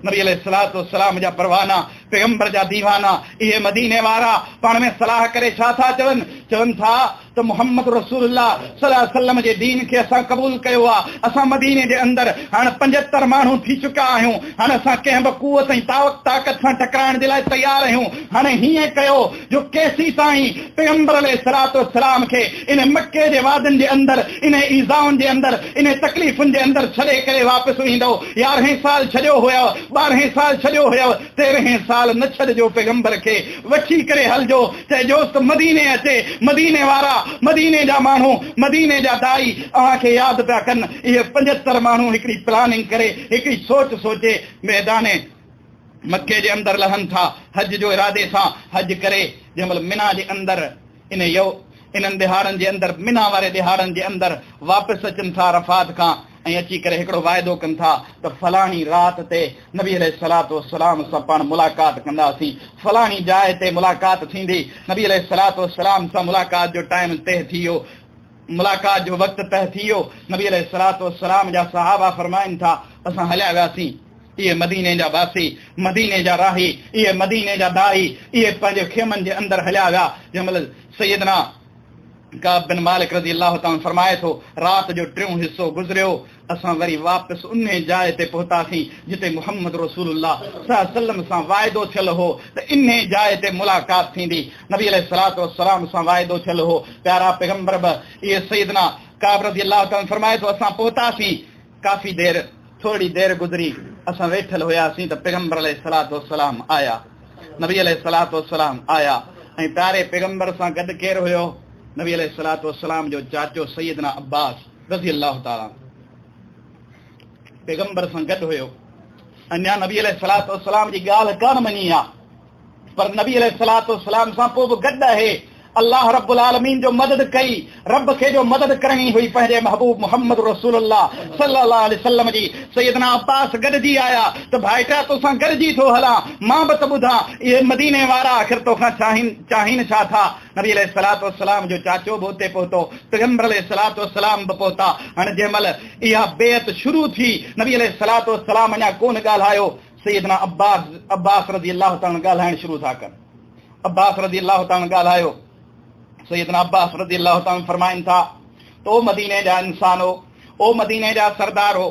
نبي عليه الصلوة والسلام جا پروانا، پيغمبر جا ديوانا، اهي مديني وارا پاڻ ۾ صلاح ڪري ڇا ٿا چون؟ چون ٿا ته محمد رسول الله صلي الله عليه وسلم جي دين کي اسان قبول ڪيو آ، اسان مديني جي اندر هاڻ 75 ماڻهو ٿي چڪا آهيون، هاڻ اسان ڪنهن به قوت ۽ طاقت سان ٽڪرائڻ جي لاء تيار آهيون، هاڻي هيئن ڪيو جو ڪيسيتائين پيغمبر عليه الصلوة والسلام کي ان مڪي جي وادين جي اندر، انهي ايذائن جي اندر، انهي تڪليفن جي اندر ڇڏي ڪري واپس ويندؤ، يارهين سال ڇڏيو هيؤ، ٻارهين سال ڇڏيو هيؤ، تيرهين سال نه ڇڏجو پيغمبر کي وٺي ڪري هلجو، چئجوس ته مديني اچي، مديني وارا، مديني جا ماڻهو، مديني جا داعي اوهان کي ياد پيا ڪن، اهي 75 ماڻهو هڪڙي پلاننگ ڪري، هڪڙي سوچ سوچي ميدان مڪي جي اندر لهن ٿا، حج جو ارادي سان حج ڪري جنهن مهل منيٰ جي اندر انهي يو انهن ڏهاڙن جي اندر منيٰ واري ڏهاڙن جي اندر واپس اچن ٿا عرفات کان ۽ اچي ڪري هڪڙو واعدو ڪن ٿا ته فلاڻي رات تي نبي عليه الصلوة والسلام سان پاڻ ملاقات ڪنداسين، فلاڻي جاء تي ملاقات ٿيندي، نبي عليه الصلوة والسلام سان ملاقات جو ٽائيم طئه ٿي ويو، ملاقات جو وقت طئه ٿي ويو، نبي عليه الصلوة والسلام جا صحابه فرمائن ٿا اسان هليا وياسين، اهي مديني جا واسي، مديني جا راهي، اهي مديني جا داعي، اهي پنهنجي خيمن جي اندر هليا ويا، جنهن مهل سيدنا ڪعب بن مالڪ رضي الله تعالٰي عنه فرمائي ٿو، رات جو ٽيون حصو گذريو، اسان وري واپس انهي جاء تي پهتاسين جتي محمد رسول الله صلي الله عليه وسلم سان واعدو ٿيل هو ته انهي جاء تي ملاقات ٿيندي، نبي عليه الصلوة والسلام سان واعدو ٿيل هو، پيارا پيغمبر به اهي سيدنا ڪعب رضي الله تعالٰي عنه فرمائي ٿو، اسان پهتاسين، ڪافي دير، ٿورڙي دير گذري، اسان ويٺل هياسين ته پيغمبر عليه الصلوة والسلام آيا. نبي عليه الصلوة والسلام آيا ۽ پياري پيغمبر سان گڏ ڪير هيو؟ نبي عليه الصلوة والسلام جو چاچو سيدنا عباس رضي الله تعالٰي عنه پيغمبر سان گڏ هيو. اڃا نبي عليه الصلوة والسلام جي ڳالهه ڪانه مڃي آ، پر نبي عليه الصلوة والسلام سان پوء به گڏ آهي. الله رب العالمين جو مدد ڪئي، رب کي جو مدد ڪرڻي هئي پنهنجي محبوب محمد رسول الله صلي الله عليه وسلم جي. سيدنا عباس گڏجي آيا ته ڀائٽا توسان گڏجي ٿو هلان، مان به ته ٻڌان اهي مديني وارا آخر توکان چاهين ڇا ٿا؟ نبي عليه الصلوة والسلام جو چاچو به اتي پهتو، پيغمبر عليه الصلوة والسلام به پهتا. هاڻي جنهن مهل اها بيعت شروع ٿي، نبي عليه الصلوة والسلام اڃا ڪونه ڳالهايو، سيدنا عباس رضي الله تعالٰي عنه ڳالهائڻ شروع ٿا ڪن. عباس رضي الله تعالٰي عنه ڳالهايو. سيدنا عباس رضي الله تعالٰي عنه فرمائن ٿا ته او مديني جا انسانو، او مديني جا سردارو،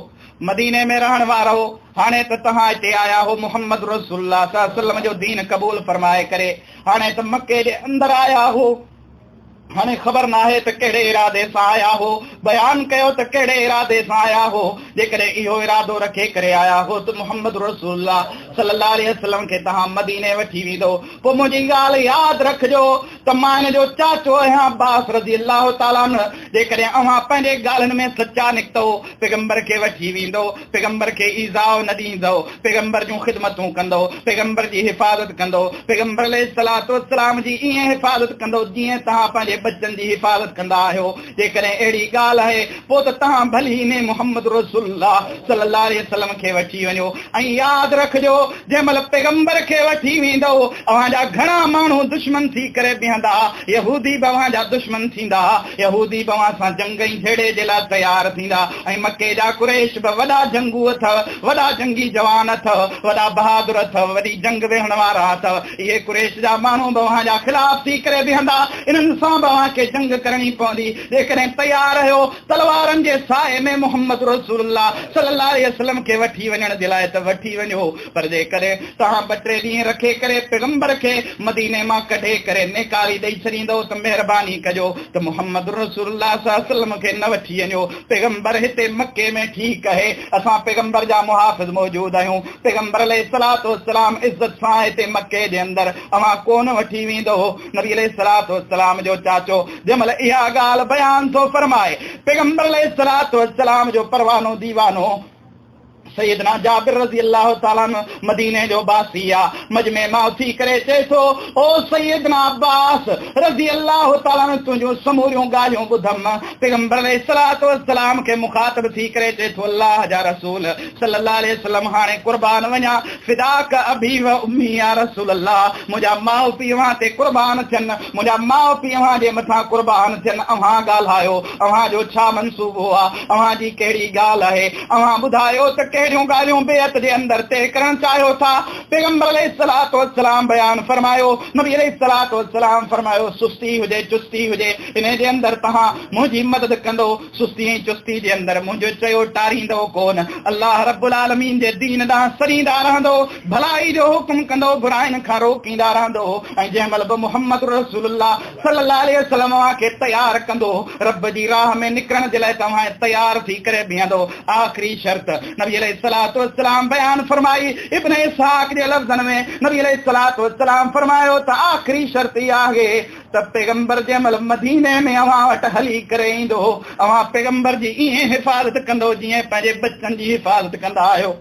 مديني ۾ رهڻ وارؤ، هاڻي ته توهان هتي آيا هو محمد رسول الله صلي الله عليه وسلم جو دين قبول فرمائي ڪري، هاڻي ته مڪي جي اندر آيا هو، هاڻي خبر ناهي ته ڪهڙي ارادي سان آيا هو، بيان ڪيو ته ڪهڙي ارادي سان آيا هو، جيڪڏهن اهو ارادو رکي ڪري آيا هو ته محمد رسول الله صلي الله عليه وسلم کي توهان مديني وٺي ويندو، پوء منهنجي ڳالهه ياد رکجو ته مان هن جو چاچو آهيان عباس رضي الله تعالٰي عنه، جيڪڏهن اوهان پنهنجي ڳالهين ۾ سچا نڪتؤ، پيغمبر کي وٺي ويندو، پيغمبر کي ايذاء نه ڏيندؤ، پيغمبر جون خدمتون ڪندؤ، پيغمبر جي حفاظت ڪندؤ، پيغمبر عليه الصلوة والسلام جي ائين حفاظت ڪندؤ جيئن توهان پنهنجي ٻچن جي حفاظت ڪندا آهيو، جيڪڏهن اهڙي ڳالهه آهي پوء ته توهان ڀلي انهي محمد رسول الله صلي الله عليه وسلم کي وٺي وڃو ۽ ياد رکجو جنهن مهل پيغمبر کي وٺي ويندؤ اوهان جا گهڻا ماڻهو دشمن ٿي ڪري بيهندا، يهودي به اوهان جا دشمن ٿيندا، يهودي به اوهان سان جنگ ۽ جهيڙي جي لاء تيار ٿيندا ۽ مڪي جا قريش به وڏا جنگو اٿو، وڏا جنگي جوان اٿو، وڏا بهادر اٿو، وڏي جنگ وڙهڻ وارا اٿو، اهي قريش جا ماڻهو به اوهان جا خلاف ٿي ڪري بيهندا، انهن سان به اوهان کي جنگ ڪرڻي پوندي، جيڪڏهن تيار آهيو تلوارن جي سائي ۾ محمد رسول الله صلي الله عليه وسلم کي وٺي وڃڻ جي لاء ته وٺي وڃو، پر جيڪڏهن توهان ٻه ٽي ڏينهن رکي ڪري پيغمبر کي مديني مان ڪڍي ڪري نيڪالي ڏئي ڇڏيندؤ ته مهرباني ڪجو ته محمد رسول الله صلي الله عليه وسلم کي نه وٺي وڃو، پيغمبر هتي مڪي ۾ ٺيڪ آهي، اسان پيغمبر جا محافظ موجود آهيون، پيغمبر عليه الصلوة والسلام عزت سان هتي مڪي جي اندر اوهان ڪونه وٺي ويندؤ. نبي عليه الصلوة والسلام جو چاچو جنهن مهل اها ڳالهه بيان ٿو فرمائي، پيغمبر عليه الصلوة والسلام جو پروانو ديوانو سيدنا جابر رضي الله تعالٰي عنه مديني جو باسي آ، مجمعي مان اٿي ڪري چئي ٿو، او سيدنا عباس رضي الله تعالٰي عنه تنهنجون سموريون ڳالهيون ٻڌم. پيغمبر عليه الصلوة والسلام کي مخاطب ٿي ڪري چئي ٿو، الله جا رسول صلي الله عليه وسلم هاڻي قربان وڃان، فداک ابي و امي يا رسول الله، منهنجا ماء پيء اوهان تي قربان ٿين، منهنجا ماء پيء اوهان جي مٿان قربان ٿين، اوهان ڳالهايو، اوهان جو ڇا منصوبو آ، اوهان جي ڪهڙي ڳالهه آهي، اوهان ٻڌايو ته ڪهڙي. ڪهڙيون ڳالهيون بيعت جي اندر طئي ڪرڻ چاهيو ٿا؟ پيغمبر عليه الصلوة والسلام بيان فرمايو، نبي عليه الصلوة والسلام فرمايو، سستي هجي چستي هجي انهي جي اندر توهان منهنجي مدد ڪندو، سستي ۽ چستي جي اندر منهنجو چيو ٽاريندؤ ڪونه، الله رب العالمين جي دين ڏانهن سڏيندا رهندؤ، ڀلائي جو حڪم ڪندؤ، براين کان روڪيندا رهندؤ ۽ جنهن مهل به محمد رسول الله صلي الله عليه وسلم اوهان کي تيار ڪندو، رب جي راهه ۾ نڪرڻ جي لاء توهان تيار ٿي ڪري بيهندو. آخري شرط نبي عليه الصلوة والسلام بيان فرمائي، ابن اسحاق جي لفظن ۾ نبي عليه الصلوة والسلام فرمايو ته آخري شرط اها آهي ته پيغمبر جنهن مهل مديني ۾ اوهان وٽ هلي ڪري ايندو، اوهان پيغمبر جي ائين حفاظت ڪندو جيئن پنهنجي ٻچن جي حفاظت ڪندا آهيو.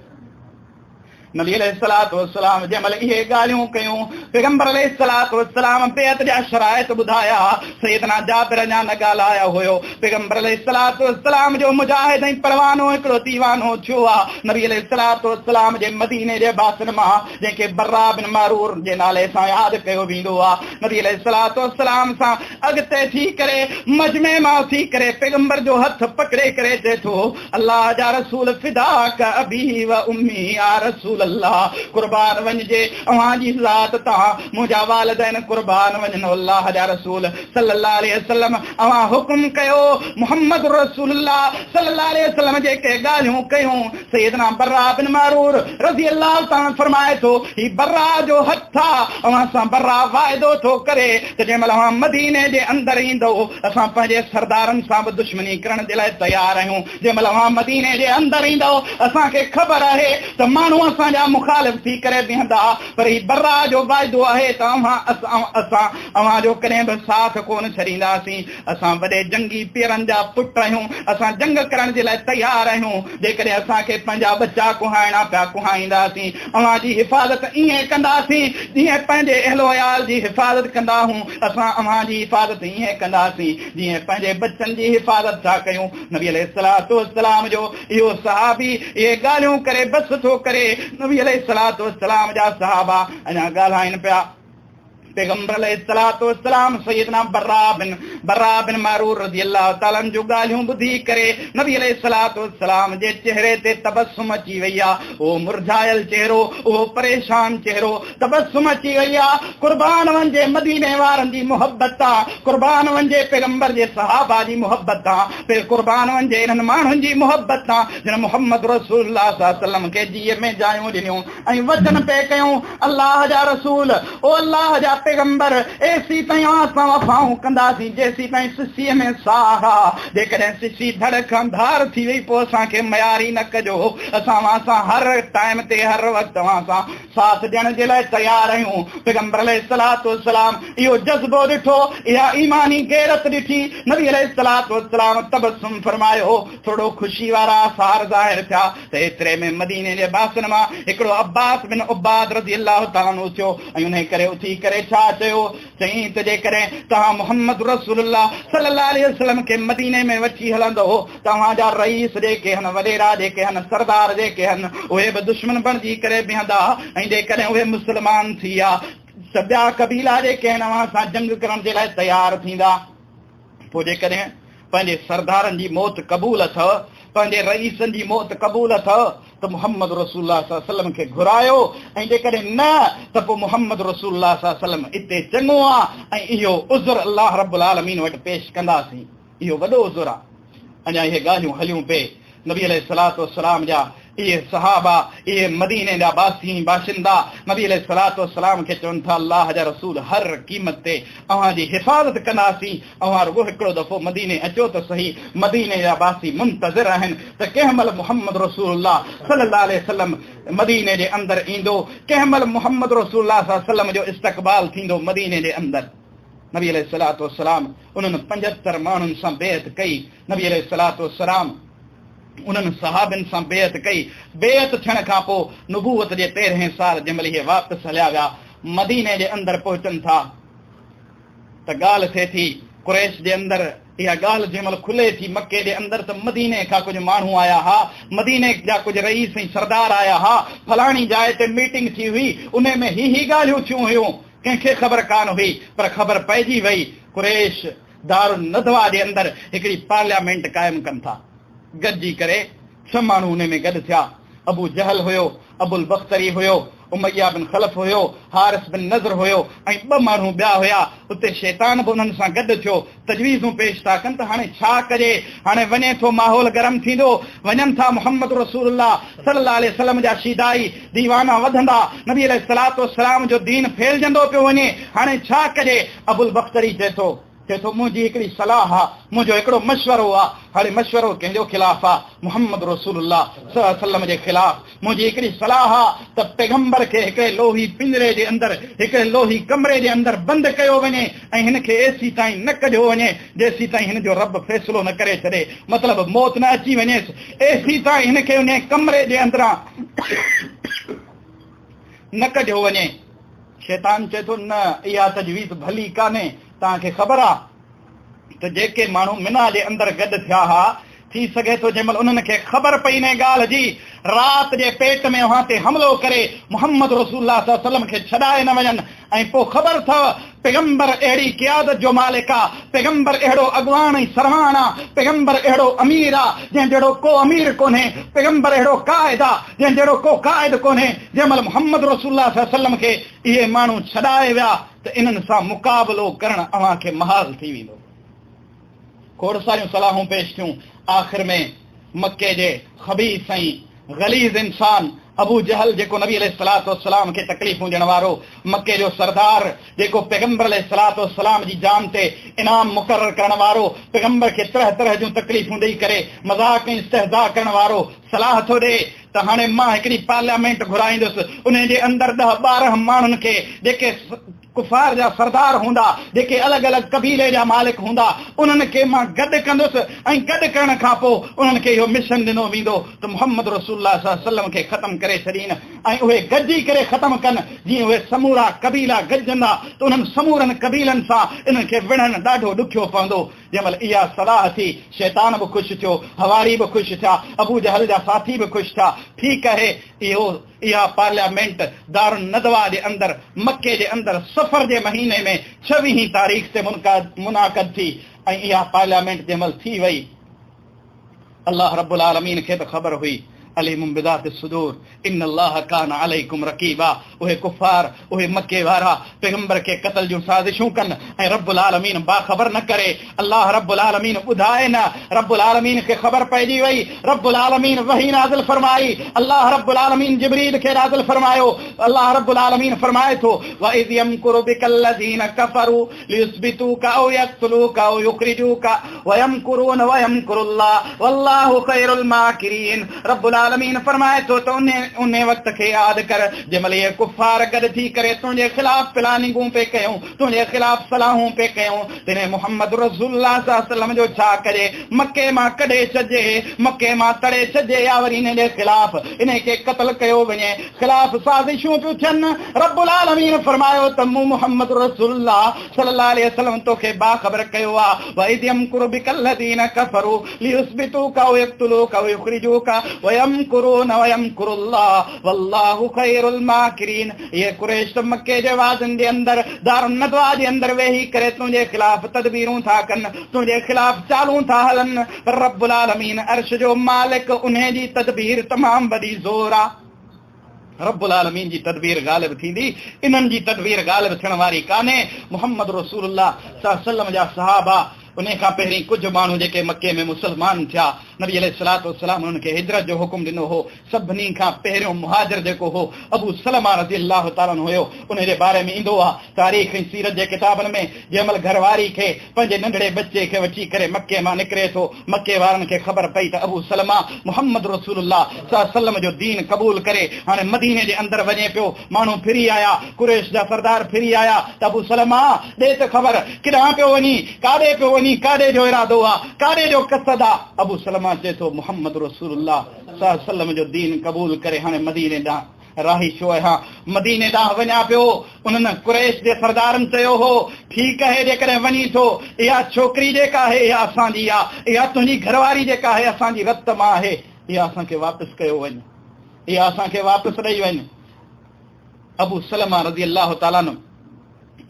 نبي عليه الصلوة والسلام جنهن مهل اهي ڳالهيون ڪيون، پيغمبر عليه الصلوة والسلام بيعت جا شرائط ٻڌايا، سيدنا جابر اڃا نه ڳالهايو هيو، پيغمبر عليه الصلوة والسلام جو مجاهد ۽ پروانو هڪڙو ديوانو ٿيو آ، نبي عليه الصلوة والسلام جي مديني جي باسن مان جنهن کي برا بن معرور جي نالي سان ياد ڪيو ويندو آ، نبي عليه الصلوة والسلام سان اڳتي ٿي ڪري مجمعي مان اٿي ڪري پيغمبر جو هٿ پڪڙي ڪري چئي ٿو، الله جا رسول فداک ابي و امي يا رسول الله قربان وڃجي اوهان جي ذات تان منهنجا والدين قربان وڃن الله جا رسول صلي الله عليه وسلم اوهان حڪم ڪيو محمد رسول الله صلي الله عليه وسلم جيڪي ڳالهيون ڪيون سيدنا برا بن معرور رضي الله تعالٰي فرمائي ٿو هي برا جو هٿ آ اوهان سان برا واعدو ٿو ڪري ته جنهن مهل اوهان مديني جي اندر ايندؤ اسان پنهنجي سردارن سان به دشمني ڪرڻ جي لاء تيار آهيون. جنهن مهل اوهان مديني جي اندر ايندؤ، اسان کي خبر آهي ته ماڻهو اسان جا مخالف ٿي ڪري بيهندا، پر هي براء جو واعدو آهي ته اوهان اسان اوهان جو ڪڏهن به ساٿ ڪونه ڇڏينداسين. اسان وڏي جنگي پيرن جا پٽ آهيون، اسان جنگ ڪرڻ جي لاء تيار آهيون. جيڪڏهن اسان کي پنهنجا ٻچا ڪهائڻا پيا، ڪهائينداسين. اوهان جي حفاظت ائين ڪنداسين، جيئن پنهنجي اهل و عيال جي حفاظت ڪندا هون. اسان اوهان جي حفاظت ائين ڪنداسين، جيئن پنهنجي ٻچن جي حفاظت ٿا ڪيون. نبي عليه الصلوة والسلام جو اهو صحابي اهي ڳالهيون ڪري بس ٿو ڪري، نبي عليه الصلوة والسلام جا صحابه اڃا ڳالهائين پيا. پيغمبر عليه الصلوة والسلام سيدنا براء بن براء بن معرور رضي الله تعالٰي عنه جون ڳالهيون ٻڌي ڪري نبي عليه الصلوة والسلام جي چهري تي تبسم اچي وئي آ، اهو مرجهايل چهرو، اهو پريشان چهرو، تبسم اچي وئي آ، قربان وڃجي مديني وارن جي محبت تان، قربان وڃجي پيغمبر جي صحابه جي محبت تان، پير قربان وڃجي انهن ماڻهن جي محبت تان جن محمد رسول الله صلي الله عليه وسلم کي جيء ۾ جايون ڏنيون ۽ وچن پئي ڪيون، الله جا رسول، او الله جا پيغمبر، ايسيتائين اوهان سان وفائون ڪنداسين جيسيتائين سسيء ۾ ساهه آ، جيڪڏهن سسي ڌڙ کان ڌار ٿي وئي پوء اسان کي مياري نه ڪجو، اسان اوهان سان هر ٽائيم تي هر وقت اوهان سان ساٿ ڏيڻ جي لاء تيار آهيون. پيغمبر عليه الصلوة والسلام اهو جذبو ڏٺو، اها ايماني غيرت ڏٺي، نبي عليه الصلوة والسلام تبسم فرمايو، ٿورڙو خوشي وارا آثار ظاهر ٿيا ته ايتري ۾ مديني جي باسن مان هڪڙو عباس بن عباد رضي الله تعالٰي عنه اٿيو ۽ انهي ڪري اٿي ڪري ڇا چيو؟ چيائين ته جيڪڏهن توهان محمد رسول الله صلي الله عليه وسلم کي مديني ۾ وٺي هلندؤ ته اوهان جا رئيس جيڪي هن، وڏيرا جيڪي هن، سردار جيڪي هن، اهي به دشمن بڻجي ڪري بيهندا ۽ جيڪڏهن اهي مسلمان ٿي ويا ته ٻيا قبيلا جيڪي هن اوهان سان جنگ ڪرڻ جي لاء تيار ٿيندا. پوء جيڪڏهن پنهنجي سردارن جي موت قبول اٿئو، پنهنجي رئيسن جي موت قبول اٿئو ته محمد رسول الله صلي الله عليه وسلم کي گهرايو ۽ جيڪڏهن نه ته پوء محمد رسول الله صلي الله عليه وسلم اتي چڱو آ ۽ اهو عذر الله رب العالمين وٽ پيش ڪنداسين. اهو وڏو عذر آ. اڃا اهي ڳالهيون هليون پئي، نبي عليه الصلوة والسلام جا اهي صحابه، اهي مديني جا باسي ۽ باشندا نبي عليه الصلوة والسلام کي چون ٿا، الله جا رسول هر قيمت تي اوهان جي حفاظت ڪنداسين، اوهان رڳو هڪڙو دفعو مديني اچو ته سهي، مديني جا باسي منتظر آهن ته ڪنهن مهل محمد رسول الله صلي الله عليه وسلم مديني جي اندر ايندو، ڪنهن مهل محمد رسول الله صلي الله عليه وسلم جو استقبال ٿيندو مديني جي اندر. نبي عليه الصلوة والسلام انهن 75 ماڻهن سان بيعت ڪئي، نبي عليه الصلوة والسلام انهن صحابين سان بيعت ڪئي، بيعت ٿيڻ کان پوء نبوت جي تيرهين سال جنهن مهل اهي واپس هليا ويا مديني جي اندر پهچن ٿا ته ڳالهه ٿئي ٿي قريش جي اندر اها ڳالهه جنهن مهل کلي ٿي مڪي جي اندر ته مديني کان ڪجهه ماڻهو آيا ها، مديني جا ڪجهه رئيس ۽ سردار آيا ها، فلاڻي جاء تي ميٽنگ ٿي هئي، انهي ۾ هي هي ڳالهيون ٿيون هيون. ڪنهن کي خبر ڪانه هئي، پر خبر پئجي وئي. قريش دارالندوه جي اندر هڪڙي پارليامينٽ قائم ڪن ٿا. گڏجي ڪري ڇهه ماڻهو انهي ۾ گڏ ٿيا. ابو جهل هيو، ابوالبختري هيو، اميه بن خلف هيو، حارث بن نضر هيو ۽ ٻه ماڻهو ٻيا هيا. اتي شيطان به انهن سان گڏ ٿيو. تجويزون پيش ٿا ڪن ته هاڻي ڇا ڪجي؟ هاڻي وڃي ٿو ماحول گرم ٿيندو. وڃن ٿا محمد رسول الله صلي الله عليه وسلم جا شيدائي ديوانا وڌندا. نبي عليه الصلوة والسلام جو دين ڦهلجندو پيو وڃي. هاڻي ڇا ڪجي؟ ابوالبختري چئي ٿو. چئي ٿو، منهنجي هڪڙي صلاح آ، منهنجو هڪڙو مشورو آ، هاڻي مشورو ڪنهن جو خلاف آ؟ محمد رسول الله صلي الله عليه وسلم جي خلاف، منهنجي هڪڙي صلاح آ ته پيغمبر کي هڪڙي لوهي پڃري جي اندر، هڪڙي لوهي ڪمري جي اندر بند ڪيو وڃي ۽ هن کي ايسيتائين نه ڪڍيو وڃي جيسيتائين هن جو رب فيصلو نه ڪري ڇڏي، مطلب موت نه اچي وڃيس، ايسيتائين هن کي انهي ڪمري جي اندران نه ڪڍيو وڃي. شيطان چئي ٿو، نه، اها تجويز ڀلي ڪانهي، توهان کي خبر آ ته جيڪي ماڻهو منيٰ جي اندر گڏ ٿيا ها، ٿي سگهي ٿو جنهن مهل انهن کي خبر پئي انهيء ڳالهه جي، رات جي پيٽ ۾ اوهان تي حملو ڪري محمد رسول الله صلي الله عليه وسلم کي ڇڏائي نه وڃن ۽ پوء خبر اٿو پيغمبر اهڙي قيادت جو مالڪ آ، پيغمبر اهڙو اڳواڻ ۽ سرواڻ آ، پيغمبر اهڙو امير آ، جنهن جهڙو ڪو امير ڪونهي، پيغمبر اهڙو قائد آ، جنهن جهڙو ڪو قائد ڪونهي، جنهن مهل محمد رسول الله صلي الله عليه وسلم کي اهي ماڻهو ڇڏائي ويا ته انهن سان مقابلو ڪرڻ اوهان کي محال ٿي ويندو. کوڙ ساريون صلاحون پيش ٿيون. آخر ۾ مڪي جي خبيث ۽ غليظ انسان ابو جهل جيڪو نبي عليه الصلوة والسلام کي تڪليفون ڏيڻ وارو، مڪي جو سردار جيڪو پيغمبر عليه الصلوة والسلام جي جان تي انعام مقرر ڪرڻ وارو، پيغمبر کي طرح طرح جون تڪليفون ڏئي ڪري مذاق ۽ استهزاء ڪرڻ وارو صلاح ٿو ڏئي ته هاڻي مان هڪڙي پارليامينٽ گهرائيندس، انهي جي اندر ڏهه ٻارهن ماڻهن کي جيڪي ڪفار جا سردار هوندا، جيڪي الڳ الڳ قبيلي جا مالڪ هوندا، انهن کي مان گڏ ڪندس ۽ گڏ ڪرڻ کان پوء انهن کي اهو مشن ڏنو ويندو ته محمد رسول الله صلي الله عليه وسلم کي ختم ڪري ڇڏين ۽ اهي گڏجي ڪري ختم ڪن، جيئن اهي سمورا قبيلا گڏجندا ته انهن سمورن قبيلن سان انهن کي وڙهڻ ڏاڍو ڏکيو پوندو. جنهن مهل اها صلاح ٿي، شيطان به خوش ٿيو، حواري به خوش ٿيا، ابوجهل جا ساٿي به خوش ٿيا، ٺيڪ اهي، اهو، اها پارليامينٽ دارالندوه جي اندر مڪي جي اندر صفر جي مهيني ۾ ڇويهين تاريخ تي منعقد ٿي ۽ اها پارليامينٽ جنهن مهل ٿي وئي، الله رب العالمين کي ته خبر هئي، عليم بذات الصدور ان الله ڪان عليڪم رقيبا اهي ڪفار، اهي مڪي وارا پيغمبر کي قتل جون سازشون ڪن ۽ رب العالمين باخبر نه ڪري، الله رب العالمين ٻڌائي نه، رب العالمين کي خبر پئجي وئي، رب العالمين وحي نازل فرمائي، الله رب العالمين جبريل کي نازل فرمايو، الله رب العالمين فرمائي ٿو، واذ يمڪر بک الذين ڪفروا ليثبتوک او يقتلوک او يخرجوک ويمڪرون ويمڪر الله والله خير الماڪرين رب العالمين فرمائي ٿو ته انهي وقت کي ياد ڪر جنهن مهل اهي ڪفار گڏ ٿي ڪري تنهنجي خلاف پلاننگون پئي ڪيون تنهنجي خلاف صلاحون پئي ڪيون تڏهن محمد رسول الله صلي الله عليه وسلم جو ڇا ڪجي مڪي مان ڪڍي ڇڏجي مڪي مان تڙي ڇڏجي يا وري انهي جي خلاف انهي کي قتل ڪيو وڃي خلاف سازشون پيون ٿين، رب العالمين فرمايو ته مون محمد رسول الله صلي الله عليه وسلم توکي باخبر ڪيو آ، واذ يمڪر بک الذين ڪفروا ليثبتوک او يقتلوک او يخرجوک ويمڪرون ويمڪر الله والله خير الماڪرين اهي قريش ته مڪي جي وادين جي اندر دارالندوه جي اندر ويهي ڪري تنهنجي خلاف تدبيرون ٿا ڪن، تنهنجي خلاف چالون ٿا هلن، پر رب العالمين عرش جو مالڪ انهي جي تدبير تمام وڏي زور آ. رب العالمين جي تدبير غالب ٿيندي، انهن جي تدبير غالب ٿيڻ واري ڪانهي، محمد رسول الله صلي الله عليه وسلم جا صحابه انهي کان پهرين ڪجهه ماڻهو جيڪي مڪي ۾ مسلمان ٿيا، نبي عليه الصلوة والسلام انهن کي هجرت جو حڪم ڏنو هو، سڀني کان پهريون مهاجر جيڪو هو ابو سلمه رضي الله تعالٰي عنه هيو، انهي جي باري ۾ ايندو آ تاريخ ۽ سيرت جي ڪتابن ۾، جنهن مهل گهر واري کي پنهنجي ننڍڙي ٻچي کي وٺي ڪري مڪي مان نڪري ٿو، مڪي وارن کي خبر پئي ته ابو سلمه محمد رسول الله صلي الله عليه وسلم جو دين قبول ڪري هاڻي مديني جي اندر وڃي پيو، ماڻهو ڦري آيا، قريش جا سردار ڦري آيا ته ابو سلمه ڏي ته خبر ڪيڏانهن پيو وڃين، ڪاڏي پيو وڃين، ڪاڏي جو ارادو آ، ڪاڏي جو قصد آ؟ ابو سلمه چئي ٿو محمد رسول الله صلي الله عليه وسلم جو دين قبول ڪري هاڻي مديني ڏانهن راهي ڇو آهيان؟ مديني ڏانهن وڃان پيو. انهن قريش جي سردارن چيو هو، ٺيڪ آهي جيڪڏهن وڃين ٿو، اها ڇوڪري جيڪا آهي اها اسان جي آ، اها تنهنجي گهرواري جيڪا آهي اسان جي رت مان آهي، اها اسان کي واپس ڪيو وڃ، اها اسان کي واپس ڏئي وڃ. ابو سلمه رضي الله تعالٰي عنه.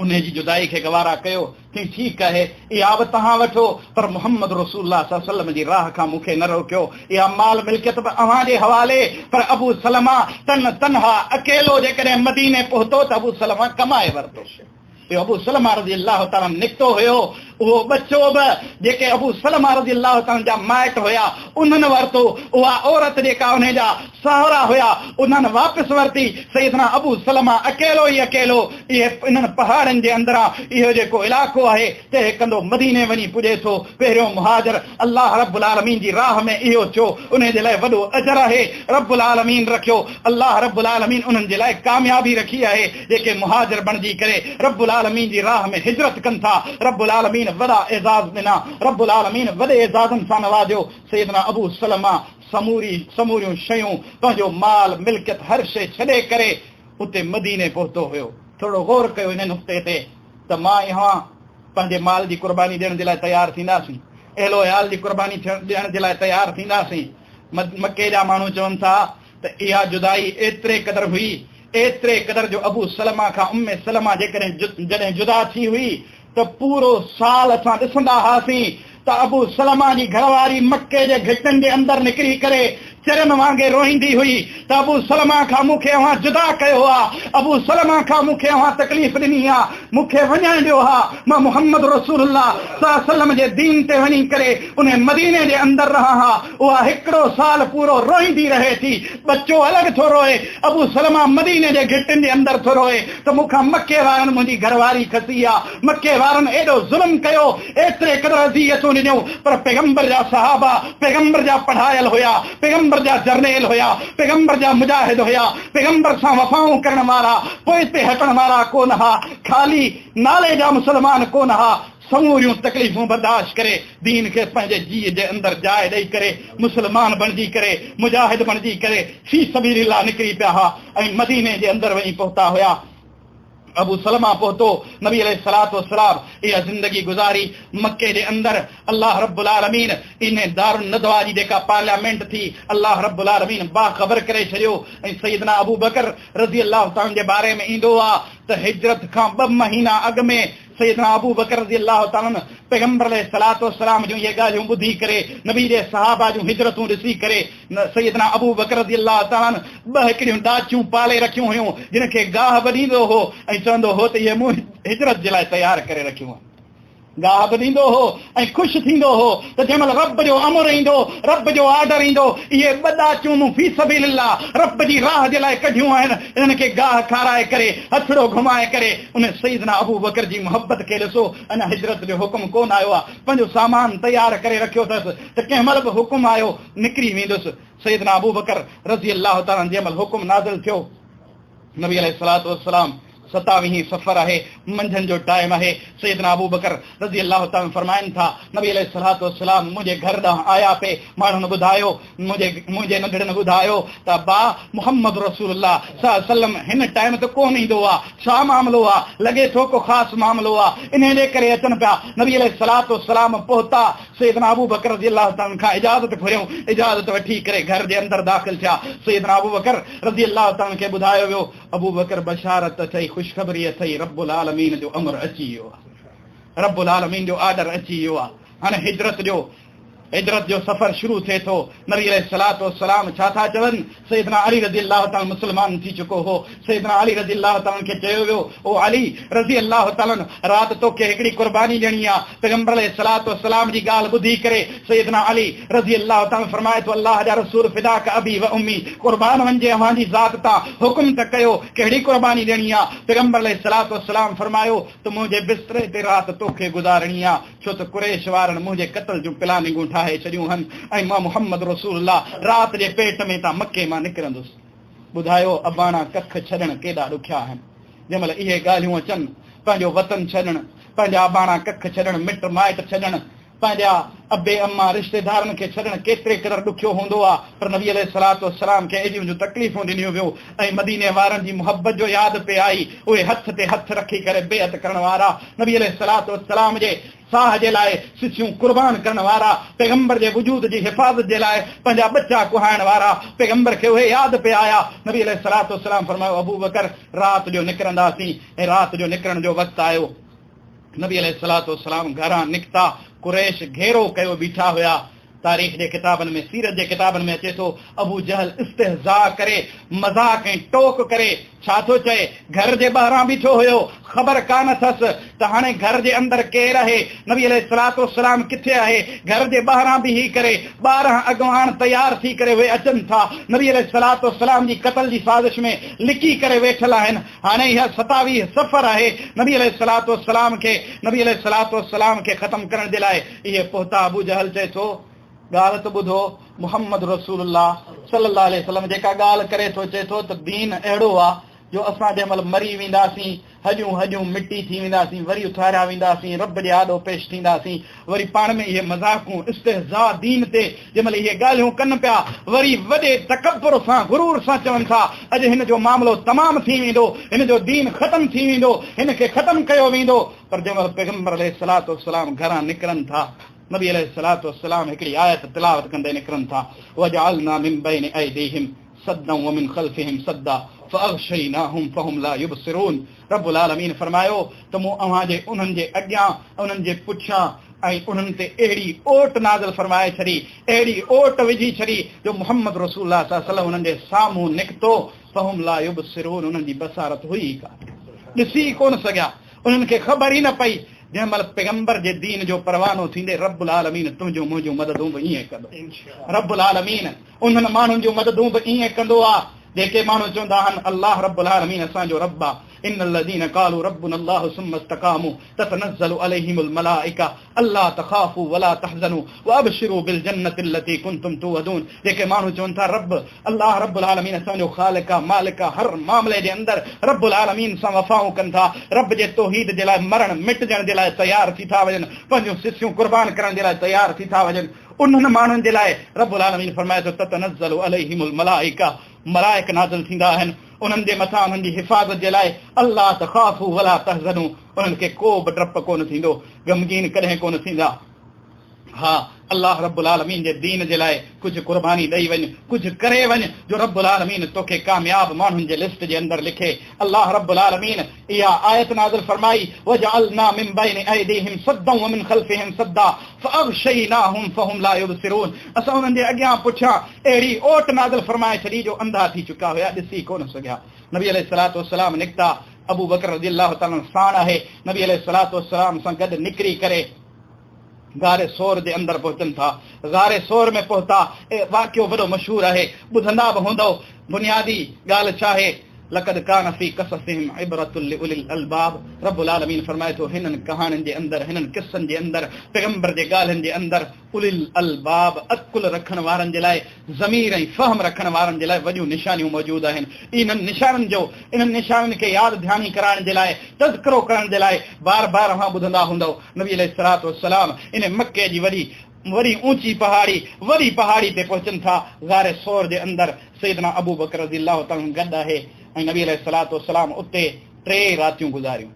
انهي جي جدائي کي گوارا ڪيو، چيائين ٺيڪ آهي، اها به توهان وٺو، پر محمد رسول الله صلي الله عليه وسلم جي راهه کان مون کي نه روڪيو، اها مال ملڪيت به اوهان جي حوالي، پر ابو سلمه تن تنها اڪيلو جيڪڏهن مديني پهتو ته ابو سلمه ڪمائي ورتو. اهو ابو سلمه رضي الله تعالٰي عنه نڪتو هيو، اهو ٻچو به جيڪي ابو سلمه رضي الله تعالٰي عنه جا مائٽ هيا، انهن ورتو، اها عورت جيڪا انهي جا ساهرا هيا، انهن واپس ورتي، سيدنا ابو سلمه اڪيلو ئي اڪيلو اهي انهن پهاڙن جي اندران اهو جيڪو علائقو آهي تنهن ڪندو مديني وڃي پڄي ٿو، پهريون مهاجر الله رب العالمين جي راهه ۾ اهو ٿيو، انهي جي لاء وڏو اجر آهي، رب العالمين رکيو، الله رب العالمين انهن جي لاء ڪاميابي رکي آهي جيڪي مهاجر بڻجي ڪري رب العالمين جي راهه ۾ هجرت ڪن ٿا، رب العالمين وڏا اعزاز ڏنا، رب العالمين وڏي اعزازن سان نوازيو، سيدنا ابو سلمه سموري سموريون شيون پنهنجو مال ملڪيت هر شيء ڇڏي ڪري اتي مديني پهتو هيو. ٿورو غور ڪيو ان نقطي تي ته مان ۽ اوهان پنهنجي مال جي قرباني ڏيڻ جي لاء تيار ٿينداسين، اهل و عيال جي قرباني ڏيڻ جي لاء تيار ٿينداسين. مڪي جا ماڻهو چون ٿا ته اها جدائي ايتري قدر هئي، ايتري قدر جو ابو سلمه کان ام سلمه جيڪڏهن جڏهن جدا ٿي هئي ته پورو سال اسان ڏسندا هئاسين ته ابو سلمه جي گهرواري مڪي جي گهٽين جي اندر نڪري ڪري چرين وانگي روئيندي هئي ته ابو سلمه کان مون کي اوهان جدا ڪيو آ، ابو سلمه کان مون کي اوهان تڪليف ڏني آ، مون کي وڃڻ ڏيو ها، مان محمد رسول الله صلعم جي دين تي وڃي ڪري انهي مديني جي اندر رهان ها، اها هڪڙو سال پورو روئيندي رهي ٿي، ٻچو الڳ ٿو روئي، ابو سلمه مديني جي گهٽين جي اندر ٿو روئي ته مون کان مڪي وارن منهنجي گهرواري کسي آ، مڪي وارن ايڏو ظلم ڪيو، ايتري قدر اذيتون ڏنيون، پر پيغمبر جا صحابه پيغمبر جا پڙهايل هيا، پيغمبر جا جرنيل هيا، پيغمبر جا مجاهد هيا، پيغمبر سان وفائون ڪرڻ وارا، پوئتي هٽڻ وارا ڪونه ها، خالي نالي جا مسلمان ڪونه ها، سموريون تڪليفون برداشت ڪري دين کي پنهنجي جيء جي اندر جاء ڏئي ڪري مسلمان بڻجي ڪري مجاهد بڻجي ڪري في سبيل الله نڪري پيا ها ۽ مديني جي اندر وڃي پهتا هيا. ابو سلمه پهتو، نبي عليه الصلوة والسلام اها زندگي گذاري مڪي جي اندر، الله رب العالمين انهي دارالندوه جي جيڪا پارليامينٽ ٿي الله رب العالمين باخبر ڪري ڇڏيو ۽ سيدنا ابوبڪر رضي الله تعالٰي عنه جي باري ۾ ايندو آ ته هجرت کان ٻه مهينا اڳ ۾ سيدنا ابوبڪر رضي الله تعالٰي عنه پيغمبر عليه الصلوة والسلام جون اهي ڳالهيون ٻڌي ڪري نبي جي صحابه جون هجرتون ڏسي ڪري سيدنا ابوبڪر رضي الله تعالٰي عنه ٻه هڪڙيون ڏاچيون پالي رکيون هيون جن کي گاهه به ڏيندو هو ۽ چوندو هو ته اهي مون هجرت جي لاء تيار ڪري رکيون آهن. گاهه به ڏيندو هو ۽ خوش ٿيندو هو ته جنهن مهل رب جو امر ايندو، رب جو آرڊر ايندو، اهي ٻه ڏاچون مون في سبيل الله، رب جي راهه جي لاء ڪڍيون آهن، انهن کي گاهه کارائي ڪري، هٿڙو گهمائي ڪري، ان سيدنا ابوبڪر جي محبت کي ڏسو، اڃا هجرت جو حڪم ڪونه آيو آهي، پنهنجو سامان تيار ڪري رکيو اٿس ته ڪنهن مهل به حڪم آيو، نڪري ويندس. سيدنا ابوبڪر رضي الله تعالٰي عنه جنهن مهل حڪم نازل ٿيو، نبي عليه الصلوة والسلام ستاويهين صفر آهي، منجهند جو ٽائيم آهي، سيدنا ابوبڪر رضي الله تعالٰي عنه فرمائن ٿا، نبي عليه الصلوة والسلام منهنجي گهر ڏانهن آيا پي، ماڻهن ٻڌايو، منهنجي منهنجي ننڍڙن ٻڌايو ته ابا محمد رسول الله صلي الله عليه وسلم هن ٽائيم تي ڪونه ايندو آ، ڇا معاملو آ، لڳي ٿو ڪو خاص معاملو آ، انهي جي ڪري اچن پيا، نبي عليه الصلوة والسلام پهتا، سيدنا ابوبڪر رضي الله تعالٰي عنه کان اجازت گهريائون، اجازت وٺي ڪري گهر جي اندر داخل ٿيا، سيدنا ابوبڪر رضي الله تعالٰي عنه کي ٻڌايو ويو، ابوبڪر بشارت اٿئي، خوشخبري اٿئي، رب العالمين جو امر اچي ويو آهي، رب العالمين جو آرڊر اچي ويو آهي، هاڻي هجرت جو هجرت جو سفر شروع ٿئي ٿو، نبي عليه الصلوة والسلام ڇا ٿا چون، سيدنا علي رضي الله تعالٰي عنه مسلمان ٿي چڪو هو، سيدنا علي رضي الله تعالٰي عنه کي چيو ويو، او علي رضي الله تعالٰي عنه رات توکي هڪڙي قرباني ڏيڻي آ، پيغمبر عليه الصلوة والسلام جي ڳالهه ٻڌي ڪري سيدنا علي رضي الله تعالٰي عنه فرمائي ٿو، الله جا رسول فداڪ ابي و امي، قربان وڃجي اوهان جي ذات تان، حڪم ته ڪيو ڪهڙي قرباني ڏيڻي آ، پيغمبر عليه الصلوة والسلام فرمايو ته منهنجي بستري تي رات توکي گذارڻي آ، ڇو ته قريش وارن منهنجي قتل جون پلاننگون ٺاهي ڇڏيون هن ۽ مان محمد رسول الله رات جي پيٽ ۾ تان مڪي مان نڪرندس. ٻڌايو اباڻا ڪک ڇڏڻ ڪيڏا ڏکيا آهن. جنهن مهل اهي ڳالهيون اچن، پنهنجو وطن ڇڏڻ، پنهنجا اباڻا ڪک ڇڏڻ، مٽ مائٽ ڇڏڻ، پنهنجا ابي اما رشتيدارن کي ڇڏڻ ڪيتري قدر ڏکيو هوندو آ پر نبي عليه الصلوة والسلام کي ايڏيون جون تڪليفون ڏنيون ويون ۽ مديني وارن جي محبت جو ياد پئي آئي اهي هٿ تي هٿ رکي ڪري بيعت ڪرڻ وارا نبي عليه الصلوة والسلام جي ساهه جي لاء سسيون قربان ڪرڻ وارا، پيغمبر جي وجود جي حفاظت جي لاء پنهنجا ٻچا ڪهائڻ وارا، پيغمبر کي اهي ياد پئي آيا. نبي عليه الصلوة والسلام فرمايو، ابوبڪر! رات جو نڪرنداسين ۽ رات جو نڪرڻ جو وقت آيو. نبي عليه الصلوة والسلام گهران نڪتا، قريش گهيرو ڪيو بيٺا هيا. تاريخ جي ڪتابن ۾ سيرت جي ڪتابن ۾ اچي ٿو، ابو جهل استهزاء ڪري، مذاق ۽ ٽوڪ ڪري ڇا ٿو چئي، گهر جي ٻاهران بيٺو هيو، خبر ڪانه اٿس ته هاڻي گهر جي اندر ڪير آهي، نبي عليه الصلوة والسلام ڪٿي آهي، گهر جي ٻاهران بيهي ڪري 12 اڳواڻ تيار ٿي ڪري اهي اچن ٿا، نبي عليه الصلوة والسلام جي قتل جي سازش ۾ لڪي ڪري ويٺل آهن، هاڻي اها 27 صفر آهي، نبي عليه الصلوة والسلام کي نبي عليه الصلوة والسلام کي ختم ڪرڻ جي لاء اهي پهتا، ابو جهل چئي ٿو، ڳالهه ته ٻڌو، محمد رسول الله صلي الله عليه وسلم جيڪا ڳالهه ڪري ٿو، چئي ٿو ته دين اهڙو آ جو اسان جنهن مهل مري وينداسين، هڏيون هڏيون مٽي ٿي وينداسين، وري اٿاريا وينداسين، رب جي آڏو پيش ٿينداسين، وري پاڻ ۾ اهي مذاقون، استهزاء دين تي جنهن مهل اهي ڳالهيون ڪن پيا، وري وڏي تڪبر سان، غرور سان چون ٿا، اڄ هن جو معاملو تمام ٿي ويندو، هن جو دين ختم ٿي ويندو، هن کي ختم ڪيو ويندو. پر جنهن مهل پيغمبر عليه الصلوة والسلام گهران نڪرن ٿا، نبي عليه الصلوة والسلام هڪڙي آيت تلاوت ڪندي نڪرن ٿا، وجعلنا من بين ايديهم سدا ومن خلفهم سدا فاغشيناهم فهم لا يبصرون رب العالمين فرمايو ته مون اوهان جي انهن جي اڳيان انهن جي پٺيان ۽ انهن تي اهڙي اوٽ نازل فرمائي ڇڏي، اهڙي اوٽ وجهي ڇڏي جو محمد رسول الله صلي الله عليه وسلم انهن جي سامهون نڪتو فهم لا يبصرون انهن جي بصارت هئي ئي ڪانه، ڏسي ئي ڪونه سگهيا. انهن کي خبر ئي نه پئي، جنهن مهل پيغمبر جي دين جو پروانو ٿيندي رب العالمين تنهنجون منهنجون مددون به ائين ڪندو. رب العالمين انهن ماڻهن جون مددون به ائين ڪندو آ جيڪي ماڻهو چوندا آهن الله رب العالمين اسان جو رب آ. ان الذين قالوا ربنا الله ثم استقاموا تتنزل عليهم الملائڪه الا تخافوا ولا تحزنوا وابشروا بالجنة التي كنتم توعدون جيڪي ماڻهو چون ٿا رب الله رب العالمين اسان جو خالق آ مالڪ آ هر معاملي جي اندر رب العالمين سان وفائون ڪن ٿا رب جي توحيد جي لاء مرڻ مٽجڻ جي لاء تيار ٿي ٿا وڃن پنهنجون سسيون قربان ڪرڻ جي لاء تيار ٿي ٿا وڃن انهن ماڻهن جي لاء رب العالمين فرمائي ٿو تتنزل عليهم الملائڪه ملائڪ نازل ٿيندا آهن انهن جي مٿان انهن جي حفاظت جي لاء الا تخافوا ولا تحزنوا انهن کي ڪو به ڊپ ڪونه ٿيندو غمگين ڪڏهن ڪونه ٿيندا. ها الله رب العالمين جي دين جي لاء ڪجهه قرباني ڏئي وڃ، ڪجهه ڪري وڃ جو رب العالمين توکي ڪامياب ماڻهن جي لسٽ جي اندر لکي. الله رب العالمين اها آيت نازل فرمائي، وجعلنا من بين ايديهم سدا ومن خلفهم سدا فاغشيناهم فهم لا يبصرون اسان انهن جي اڳيان پٺيان اهڙي اوٽ نازل فرمائي ڇڏي جو انڌا ٿي چڪا هيا ڏسي ڪونه سگهيا. نبي عليه الصلوة والسلام نڪتا، ابوبڪر رضي الله تعالٰي عنه ساڻ آهي، نبي عليه الصلوة والسلام سان گڏ نڪري ڪري غار ثور جي اندر پهچن ٿا. غار ثور ۾ پهتا، واقعو وڏو مشهور آهي، ٻڌندا به هوندؤ. بنيادي ڳالهه ڇا آهي؟ لقد ڪان في قصصهم عبرة لأولي الالباب رب العالمين فرمائي ٿو هنن ڪهاڻين جي اندر، هنن قصن جي اندر، پيغمبر جي ڳالهين جي اندر اولي الالباب، عقل رکڻ وارن جي لاء، ضمير ۽ فهم رکڻ وارن جي لاء وڏيون نشانيون موجود آهن. انهن نشانن جو، انهن نشانين کي ياد ڌياني ڪرائڻ جي لاء، تذڪرو ڪرڻ جي لاء بار بار اوهان ٻڌندا هوندؤ، نبي عليه الصلوة والسلام ان مڪي جي وڏي وڏي اوچي پهاڙي، وڏي پهاڙي تي پهچن ٿا، غار ثور جي اندر سيدنا ابوبڪر رضي الله تعالٰي عنه گڏ آهي ۽ نبي عليه الصلوة والسلام اتي ٽي راتيون گذاريون.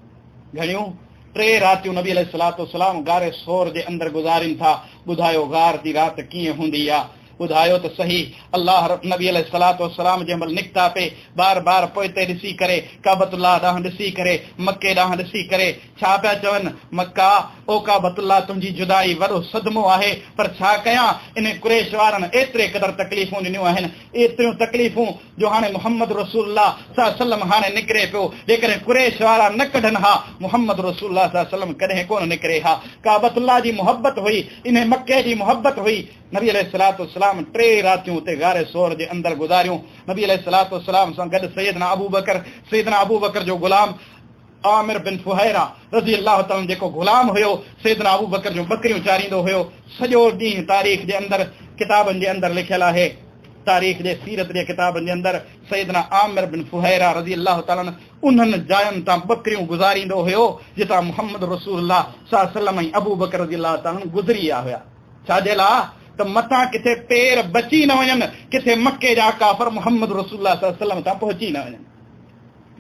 گهڻيون؟ ٽي راتيون نبي عليه الصلوة والسلام غار ثور جي اندر گذارين ٿا، ٻڌايو غار جي رات ڪيئن هوندي آ؟ ٻڌايو ته سهي، الله نبي عليه الصلوة والسلام جنهن مهل نڪتا پي، بار بار پوئتي ڏسي ڪري، ڪعبة الله ڏانهن ڏسي ڪري، مڪي ڏانهن ڏسي ڪري، ڇا پيا چون، مڪا! او ڪعبة الله تنهنجي جدائي وڏو صدمو آهي، پر ڇا ڪيان، انهي قريش وارن ايتري قدر تڪليفون ڏنيون آهن، ايتريون تڪليفون، جو هاڻي محمد رسول الله صلي الله عليه وسلم هاڻي نڪري پيو، جيڪڏهن قريش وارا نه ڪڍن ها، محمد رسول الله صلي الله عليه وسلم ڪڏهن ڪونه نڪري ها. ڪعبة الله جي محبت هئي، انهي مڪي جي محبت هئي. نبي عليه الصلوة والسلام ٽي راتيون اتي غار ثور جي اندر گذاريون. نبي عليه الصلوة والسلام سان گڏ سيدنا ابوبڪر، سيدنا ابوبڪر جو غلام عامر بن فهيره رضي الله تعالٰي عنه جيڪو غلام هيو، سيدنا ابوبڪر جون ٻڪريون چاريندو هيو. سڄو ڏينهن تاريخ جي اندر ڪتابن جي اندر لکيل آهي. تاريخ جي سيرت جي ڪتابن جي اندر سيدنا عامر بن فهيره رضي الله تعالٰي عنه انهن جاين تان ٻڪريون گذاريندو هيو جتان محمد رسول الله صلي الله عليه وسلم ۽ ابوبڪر رضي الله تعالٰي عنه گذري ويا هيا. ڇا جي لاء ته متان ڪٿي پير بچي نه وڃن، ڪٿي مڪي جا ڪافر محمد رسول الله صلي الله عليه وسلم تان پهچي نه وڃن.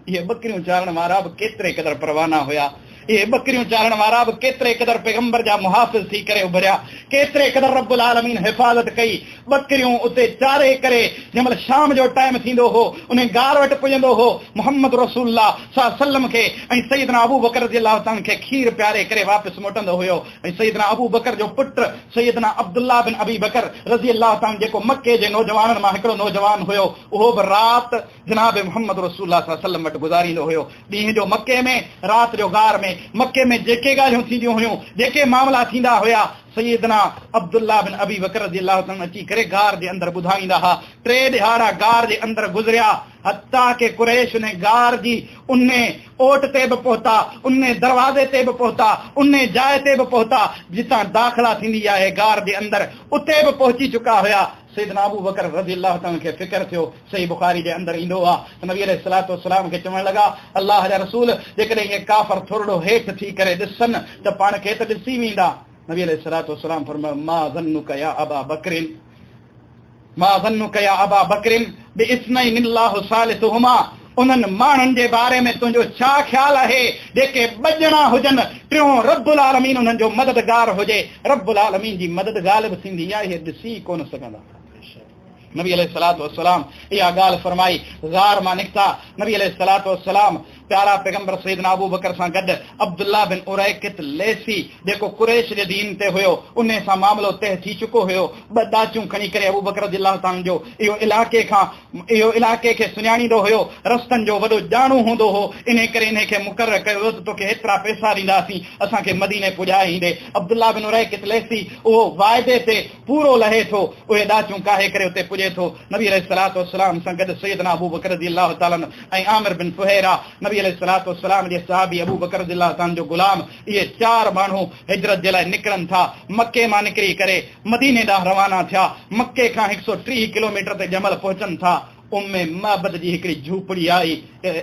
اهي ٻڪريون چارڻ وارا به ڪيتري قدر پروانا هيا. اهي ٻڪريون چارڻ وارا به ڪيتري قدر پيغمبر جا محافظ ٿي ڪري اڀريا، ڪيتري قدر رب العالمين حفاظت ڪئي. ٻڪريون اتي چاري ڪري جنهن مهل شام جو ٽائيم ٿيندو هو، انهي غار وٽ پڄندو هو، محمد رسول الله صلعم کي ۽ سيدنا ابوبڪر رضي الله تعالٰي عنه کي کير پياري ڪري واپس موٽندو هيو ۽ سيدنا ابوبڪر جو پٽ سيدنا عبدالله بن ابي بڪر رضي الله تعالٰي عنه جيڪو مڪي جي نوجوانن مان هڪڙو نوجوان هيو، اهو به رات جناب محمد رسول الله صلي الله عليه وسلم وٽ گذاريندو هيو. ڏينهن جو مڪي ۾، رات جو غار ۾. مڪي ۾ جيڪي ڳالهيون ٿينديون هيون، جيڪي معاملا ٿيندا هيا، سيدنا عبدالله بن ابي بڪر رضي الله تعالٰي عنه اچي ڪري غار جي اندر ٻڌائيندا ها. ٽي ڏهاڙا غار جي اندر گذريا، حتيٰ ڪه قريش انهي غار جي انهي اوٽ تي به پهتا، انهي دروازي تي به پهتا، انهي جاء تي به پهتا، جتان داخلا ٿيندي آهي غار جي اندر، اتي به پهچي چڪا هيا. سيدنا ابوبڪر رضي الله تعالٰي عنه کي فڪر ٿيو، صحيح بخاري جي اندر ايندو آ ته نبي عليه الصلوة والسلام کي چوڻ لڳا، الله جا رسول! جيڪڏهن اهي ڪافر ٿورڙو هيٺ ٿي ڪري ڏسن ته پاڻ کي ته ڏسي ويندا. نبي عليه الصلوة والسلام فرمايو، ما ظنک يا ابا بڪر، ما ظنک يا ابا بڪر باثنين الله ثالثهما، انهن ماڻهن جي باري ۾ تنهنجو ڇا خيال آهي جيڪي ٻه ڄڻا هجن، ٽيون رب العالمين انهن جو مددگار هجي، رب العالمين جي مدد غالب ٿيندي يا اهي ڏسي ئي ڪونه سگهندا. نبي عليه الصلوة والسلام اها ڳالهه فرمائي غار مان نڪتا، نبي عليه الصلوة والسلام پيارا پيغمبر سيدنا ابوبڪر سان گڏ عبدالله بن اريقط ليثي جيڪو قريش جي دين تي هيو انهي سان معاملو طئه ٿي چڪو هيو، ٻه ڏاچيون کڻي ڪري ابوبڪر رضي الله تعالٰي عنه جو اهو علائقي کان اهو علائقي کي سڃاڻيندو هيو، رستن جو وڏو ڄاڻو هوندو هو، انهي ڪري انهي کي مقرر ڪيو ويو ته توکي هيترا پئسا ڏينداسين اسان کي مديني پڄائي ايندي. عبدالله بن اريقط ليثي اهو واعدي تي پورو لهي ٿو، اهي ڏاچون ڪاهي ڪري اتي پڄي ٿو. نبي عليه الصلوة والسلام سان گڏ سيدنا ابوبڪر رضي الله تعالٰي عنه ۽ عامر بن فهيره، نبي عليه الصلوة والسلام جي صحابي ابوبڪر رضي الله تعالٰي عنه جو غلام، اهي چار ماڻهو هجرت جي لاء نڪرن ٿا. مڪي مان نڪري ڪري مديني ڏانهن روانا ٿيا. مڪي کان هڪ سؤ 30 ڪلوميٽر تي جمل پهچن ٿا. ام معبد جي هڪڙي جهوپڙي آئي.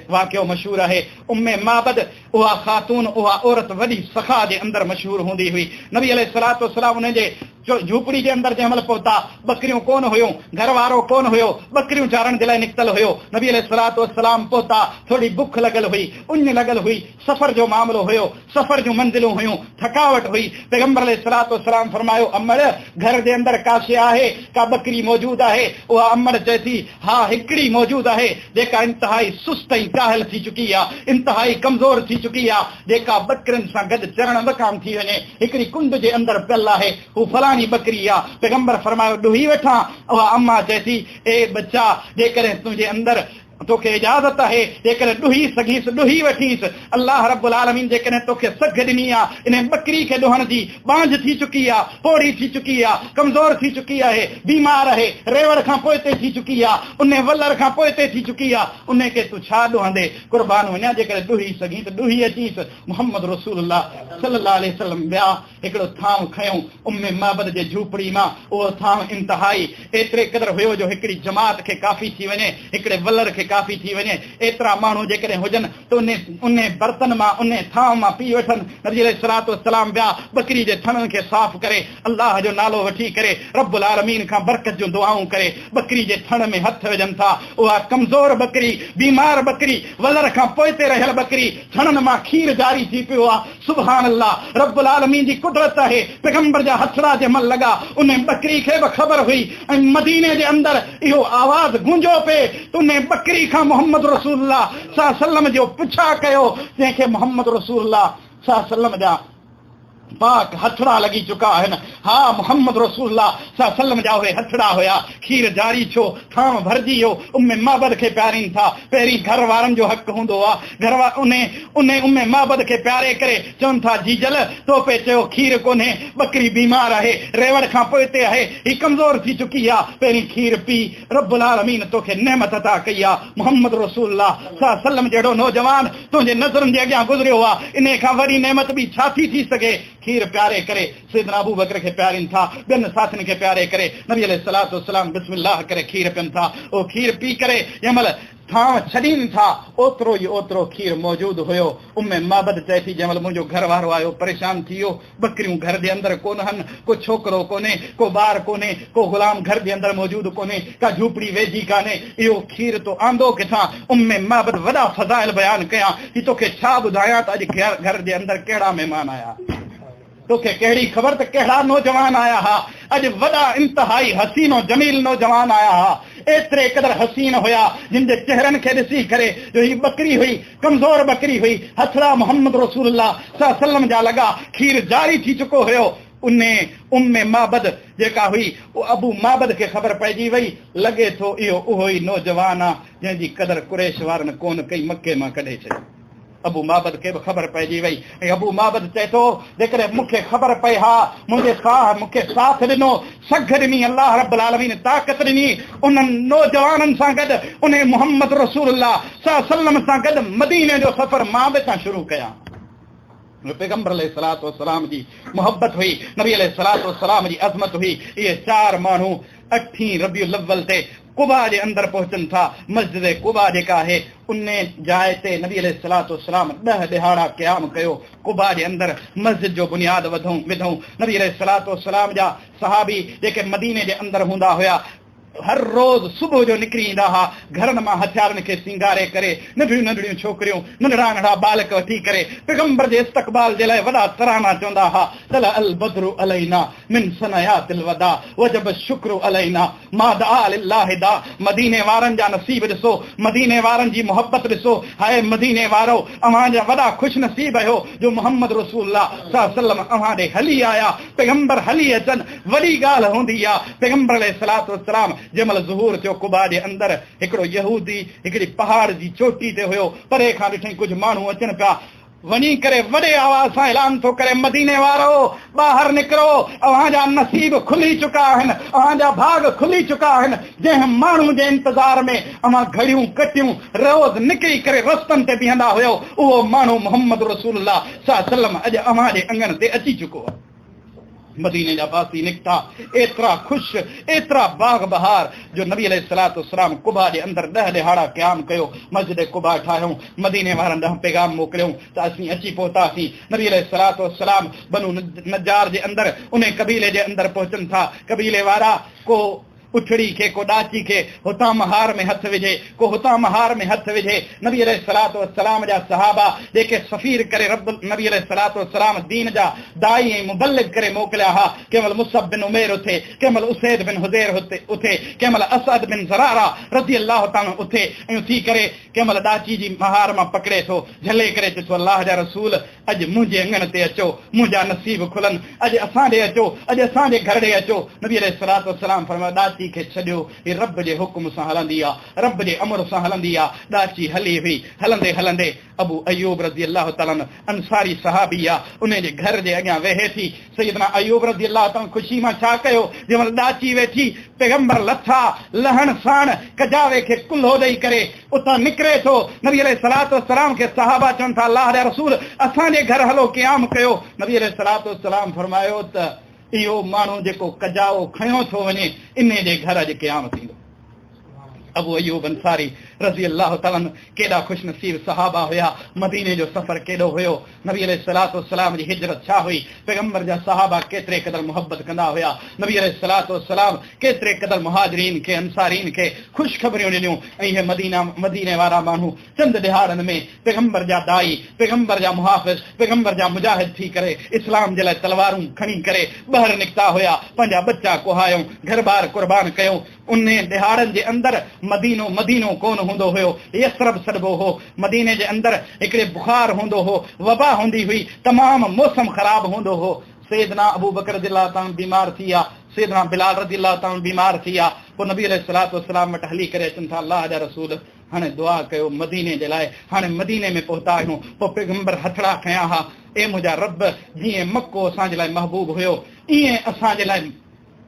واقعو مشهور آهي. ام معبد اها خاتون، اها عورت وڏي سخا جي اندر مشهور هوندي هئي. نبي عليه الصلوة والسلام انهن جي جهوپڙي جي اندر جنهن مهل پهتا، ٻڪريون ڪونه هيون، گهر وارو ڪونه هيو، ٻڪريون چارڻ جي لاء نڪتل هيو. نبي عليه الصلوة والسلام پهتا، ٿوري بک لڳل هئي، اڃ لڳل هئي، سفر جو معاملو هيو، سفر جون منزلون هيون، ٿڪاوٽ هئي، پيغمبر عليه الصلوة والسلام فرمايو، امڙ! گهر جي اندر ڪا شيء آهي، ڪا ٻڪري موجود آهي؟ اها امڙ چئي ٿي، ها هڪڙي موجود آهي، جيڪا انتهائي سست ۽ ڪاهل ٿي چڪي آ، انتهائي ڪمزور ٿي چڪي آ، جيڪا ٻڪرين سان گڏ چرڻ به ڪانه ٿي وڃي، هڪڙي ڪنڊ جي اندر پيل آهي، هو فلاڻي ٻڪري آ. پيغمبر فرمايو، ڏوهي وٺان؟ اها اما چئي ٿي، اي ٻچا! جيڪڏهن تنهنجي اندر توکي اجازت آهي، جيڪڏهن ڏوهي سگهينس ڏوهي وٺينس. الله رب العالمين جيڪڏهن توکي سگهه ڏني آ، انهي ٻڪري کي ڏوهڻ جي، ٻانجهه ٿي چڪي آ، پوڙهي ٿي چڪي آ، ڪمزور ٿي چڪي آهي، بيمار آهي، ريوڙ کان پوئتي ٿي چڪي آ، انهي ولر کان پوئتي ٿي چڪي آ، انهي کي تون ڇا ڏوهندي؟ قربان وڃان جيڪڏهن ڏوهي سگهين ته ڏوهي اچينس. محمد رسول الله صلي الله عليه وسلم ويا. هڪڙو ٿانء کنيو ام معبد جي جهوپڙي مان، اهو ٿانء انتهائي ايتري قدر هيو جو هڪڙي جماعت کي ڪافي ٿي وڃي، هڪڙي ولر کي ڪافي ٿي وڃي، ايترا ماڻهو جيڪڏهن هجن ته انهي انهي برتن مان انهي ٿانء مان پي وٺن. نبي عليه الصلوة والسلام ويا ٻڪري جي ٿڻن کي صاف ڪري الله جو نالو وٺي ڪري رب العالمين کان برڪت جون دعائون ڪري ٻڪري جي ٿڻ ۾ هٿ وجهن ٿا، اها ڪمزور ٻڪري، بيمار ٻڪري، ولر کان پوئتي رهيل ٻڪري، ٿڻن مان کير جاري ٿي پيو آ. سبحان الله رب العالمين جي قدرت آهي پيغمبر جا هٿڙا جنهن مهل لڳا انهي ٻڪري کي به خبر هئي ۽ مديني جي اندر اهو آواز گونجيو پئي ته انهي ٻڪري کان محمد رسول الله صلي الله عليه وسلم جو پڇا ڪيو جنهن کي محمد رسول الله صلي الله عليه وسلم جا پاڪ هٿڙا لڳي چڪا آهن ها محمد رسول الله صلي الله عليه وسلم جا اهي هٿڙا هيا کير جاري ٿيو ٿانء ڀرجي ويو ام معبد کي پيارين ٿا پهرين گهر وارن جو حق هوندو آ گهر وارا انهي انهي ام معبد کي پياري ڪري چون ٿا جيجل تو پئي چيو کير ڪونهي ٻڪري بيمار آهي ريوڙ کان پوئتي آهي هي ڪمزور ٿي چڪي آ پهرين کير پي رب العالمين توکي نعمت عطا ڪئي آ محمد رسول الله صلي الله عليه وسلم جهڙو نوجوان تنهنجي نظرن جي اڳيان گذريو آ انهي کان وڏي نعمت ٻي ڇا ٿي ٿي سگهي کير پياري ڪري سيدنا ابوبڪر کي پيارين ٿا، ٻين ساٿين کي پياري ڪري نبي عليه الصلوة والسلام بسم الله ڪري کير پين ٿا، اهو کير پي ڪري جنهن مهل ٿانء ڇڏين ٿا، اوترو ئي اوترو کير موجود هيو. ام معبد چئي ٿي، جنهن مهل منهنجو گهر وارو آيو، پريشان ٿي ويو. ٻڪريون گهر جي اندر ڪونه هن، ڪو ڇوڪرو ڪونهي، ڪو ٻار ڪونهي، ڪو غلام گهر جي اندر موجود ڪونهي، ڪا جهوپڙي ويجهي ڪانهي، اهو کير تو آندو ڪٿان؟ ام معبد وڏا فضائل بيان ڪيا، هي توکي ڇا ٻڌايان ته اڄ گهر جي اندر ڪهڙا مهمان آيا. توکي ڪهڙي خبر ته ڪهڙا نوجوان آيا ها. اڄ وڏا انتهائي حسين و جميل نوجوان آيا ها. ايتري قدر حسين هيا جن جي چهرن کي ڏسي ڪري جو هي ٻڪري هئي، ڪمزور ٻڪري هئي، هٿڙا محمد رسول الله صلعم جا لڳا، کير جاري ٿي چڪو هيو. انهي ام معبد جيڪا هئي ابو معبد کي خبر پئجي وئي، لڳي ٿو اهو اهو ئي نوجوان آ جنهن جي قدر قريش وارن ڪونه ڪئي، مڪي مان ڪڍي ڇڏيو. ابو معبد کي به خبر پئجي وئي ۽ ابو معبد چئي ٿو، جيڪڏهن مون کي خبر پئي ها، منهنجي ساهه مون کي ساٿ ڏنو، سگهه ڏني، الله رب العالمين طاقت ڏني، انهن نوجوانن سان گڏ، انهي محمد رسول الله صلعم سان گڏ مديني جو سفر مان به اتان شروع ڪيان. پيغمبر عليه الصلوة والسلام جي محبت هئي، نبي عليه الصلوة والسلام جي عظمت هئي، اهي چار ماڻهو اٺين ربيع الاول تي قباء جي اندر پهچن ٿا، مسجد قباء جيڪا آهي ان جاء تي نبي عليه الصلوة والسلام ڏهه ڏهاڙا قيام ڪيو، قباء جي اندر مسجد جو بنياد وڌئون، نبي عليه الصلوة والسلام جا صحابي جيڪي مديني جي اندر هوندا هيا، هر روز صبح جو نڪري ايندا ها، گهرن مان هٿيارن کي سينگاري ڪري، ننڍڙيون ننڍڙيون ڇوڪريون، ننڍڙا ننڍڙا ٻالڪ وٺي ڪري، پيغمبر جي استقبال جي لاء وڏا ترانا چوندا ها، طلع البدر علينا من ثنيات الوداع، وجب الشڪر علينا ما دعا لله داع، مديني وارن جا نصيب ڏسو، مديني وارن جي محبت ڏسو، هاء مديني وارؤ، اوهان جا وڏا خوش نصيب آهيو جو محمد رسول الله صلعم اوهان ڏي هلي آيا، پيغمبر هلي اچن، وڏي ڳالهه هوندي آ، پيغمبر عليه الصلوة والسلام جنهن مهل ظهور ٿيو قباء جي اندر هڪڙو يهودي هڪڙي پهاڙ جي چوٽي تي هيو، پري کان ڏٺائين ڪجهه ماڻهو اچن پيا، وڃي ڪري وڏي آواز سان اعلان ٿو ڪري مديني وارؤ! ٻاهر نڪرو، اوهان جا نصيب کلي چڪا آهن، اوهان جا ڀاڳ کلي چڪا آهن، جنهن ماڻهو جي انتظار ۾ اوهان گهڙيون ڪٽيون روز نڪري ڪري رستن تي بيهندا هيؤ، اهو ماڻهو محمد رسول الله صلعم اڄ اوهان جي اڱڻ تي اچي چڪو آهي. مديني جا واسي نڪتا، ايترا خوش، ايترا باغ بهار، جو نبي عليه الصلوة والسلام قباء جي اندر ڏهه ڏهاڙا قيام ڪيو، مسجد قباء ٺاهيائون، مديني وارن ڏانهن پيغام موڪليائون ته اسين اچي پهتاسين، نبي عليه الصلوة والسلام بنو نجار جي اندر انهي قبيلي جي اندر پهچن ٿا، قبيلي وارا ڪو. اٺڙي کي ڪو ڏاچي کي هتان مهار ۾ هٿ وجهي، ڪو هتان مهار ۾ هٿ وجهي. نبي عليه الصلوة والسلام جا صحابه جيڪي سفير ڪري رب نبي عليه الصلوة والسلام دين جا داعي ۽ مبلغ ڪري موڪليا ها، ڪنهن مهل مصعب بن عمير اٿي، ڪنهن مهل اسيد بن حضير اٿي، ڪنهن مهل اسعد بن زراره رضي الله تعالٰي عنه اٿي ۽ اٿي ڪري ڪنهن مهل ڏاچي جي مهار مان پڪڙي ٿو جهلي ڪري چئي ٿو الله جا رسول! اڄ منهنجي اڱڻ تي اچو، منهنجا نصيب کلن، اڄ اسان ڏي اچو، اڄ اسان جي گهر ڏي اچو. نبي عليه الصلوة والسلام فرمايو، ڏاچي کي ڇڏيو، هي رب جي حڪم سان هلندي آ، رب جي امر سان هلندي آ. ڏاچي هلي هئي، هلندي هلندي ابو ايوب رضي الله تعالٰي عنه انصاري صحابي آ، انهي جي گهر جي اڳيان ويهي ٿي. سيدنا ايوب رضي الله تعالٰي عنه خوشي مان ڇا ڪيو، جنهن مهل ڏاچي ويٺي، پيغمبر لٿا، لهڻ ساڻ ڪجاوي کي ڪلهو ڏئي ڪري اتان نڪري ٿو، نبي عليه الصلوة والسلام کي صحابه چون ٿا الله جا رسول اسان جي گهر هلو قيام ڪيو، نبي عليه الصلوة والسلام فرمايو ته اهو ماڻهو جيڪو ڪجاوو کنيو ٿو وڃي انهي جي گهر اڄ قيام ٿيندو. ابو ايوب انصاري رضي الله تعالٰي عنه ڪيڏا خوش نصيب صحابه هيا، مديني جو سفر ڪيڏو هيو، نبي عليه الصلوة والسلام جي هجرت ڇا هئي، پيغمبر جا صحابه ڪيتري قدر محبت ڪندا هيا، نبي عليه الصلوة والسلام ڪيتري قدر مهاجرين کي انصارين کي خوشخبريون ڏنيون ۽ اهي مدينه مديني وارا ماڻهو چند ڏهاڙن ۾ پيغمبر جا داعي، پيغمبر جا محافظ، پيغمبر جا مجاهد ٿي ڪري اسلام جي لاء تلوارون کڻي ڪري ٻهر نڪتا هيا، پنهنجا ٻچا ڪهايائون، گهر ٻار قربان ڪيائون، انهن ڏهاڙن جي اندر مدينو مدينو ڪونه هوندو هيو، يثرب سڏبو هو. مديني جي اندر هڪڙي بخار هوندو هو، وبا هوندي هئي، تمام موسم خراب هوندو هو. سيدنا ابوبڪر رضي الله تعالٰي عنه بيمار ٿي ويا، سيدنا بلال رضي الله تعالٰي عنه بيمار ٿي ويا، پوء نبي عليه الصلوة والسلام وٽ هلي ڪري اچن ٿا، الله جا رسول! هاڻي دعا ڪيو مديني جي لاء، هاڻي مديني ۾ پهتا آهيون. پوء پيغمبر هٿڙا کنيا ها، اي منهنجا رب! جيئن مڪو اسان جي لاء محبوب هيو، ايئن اسان جي لاء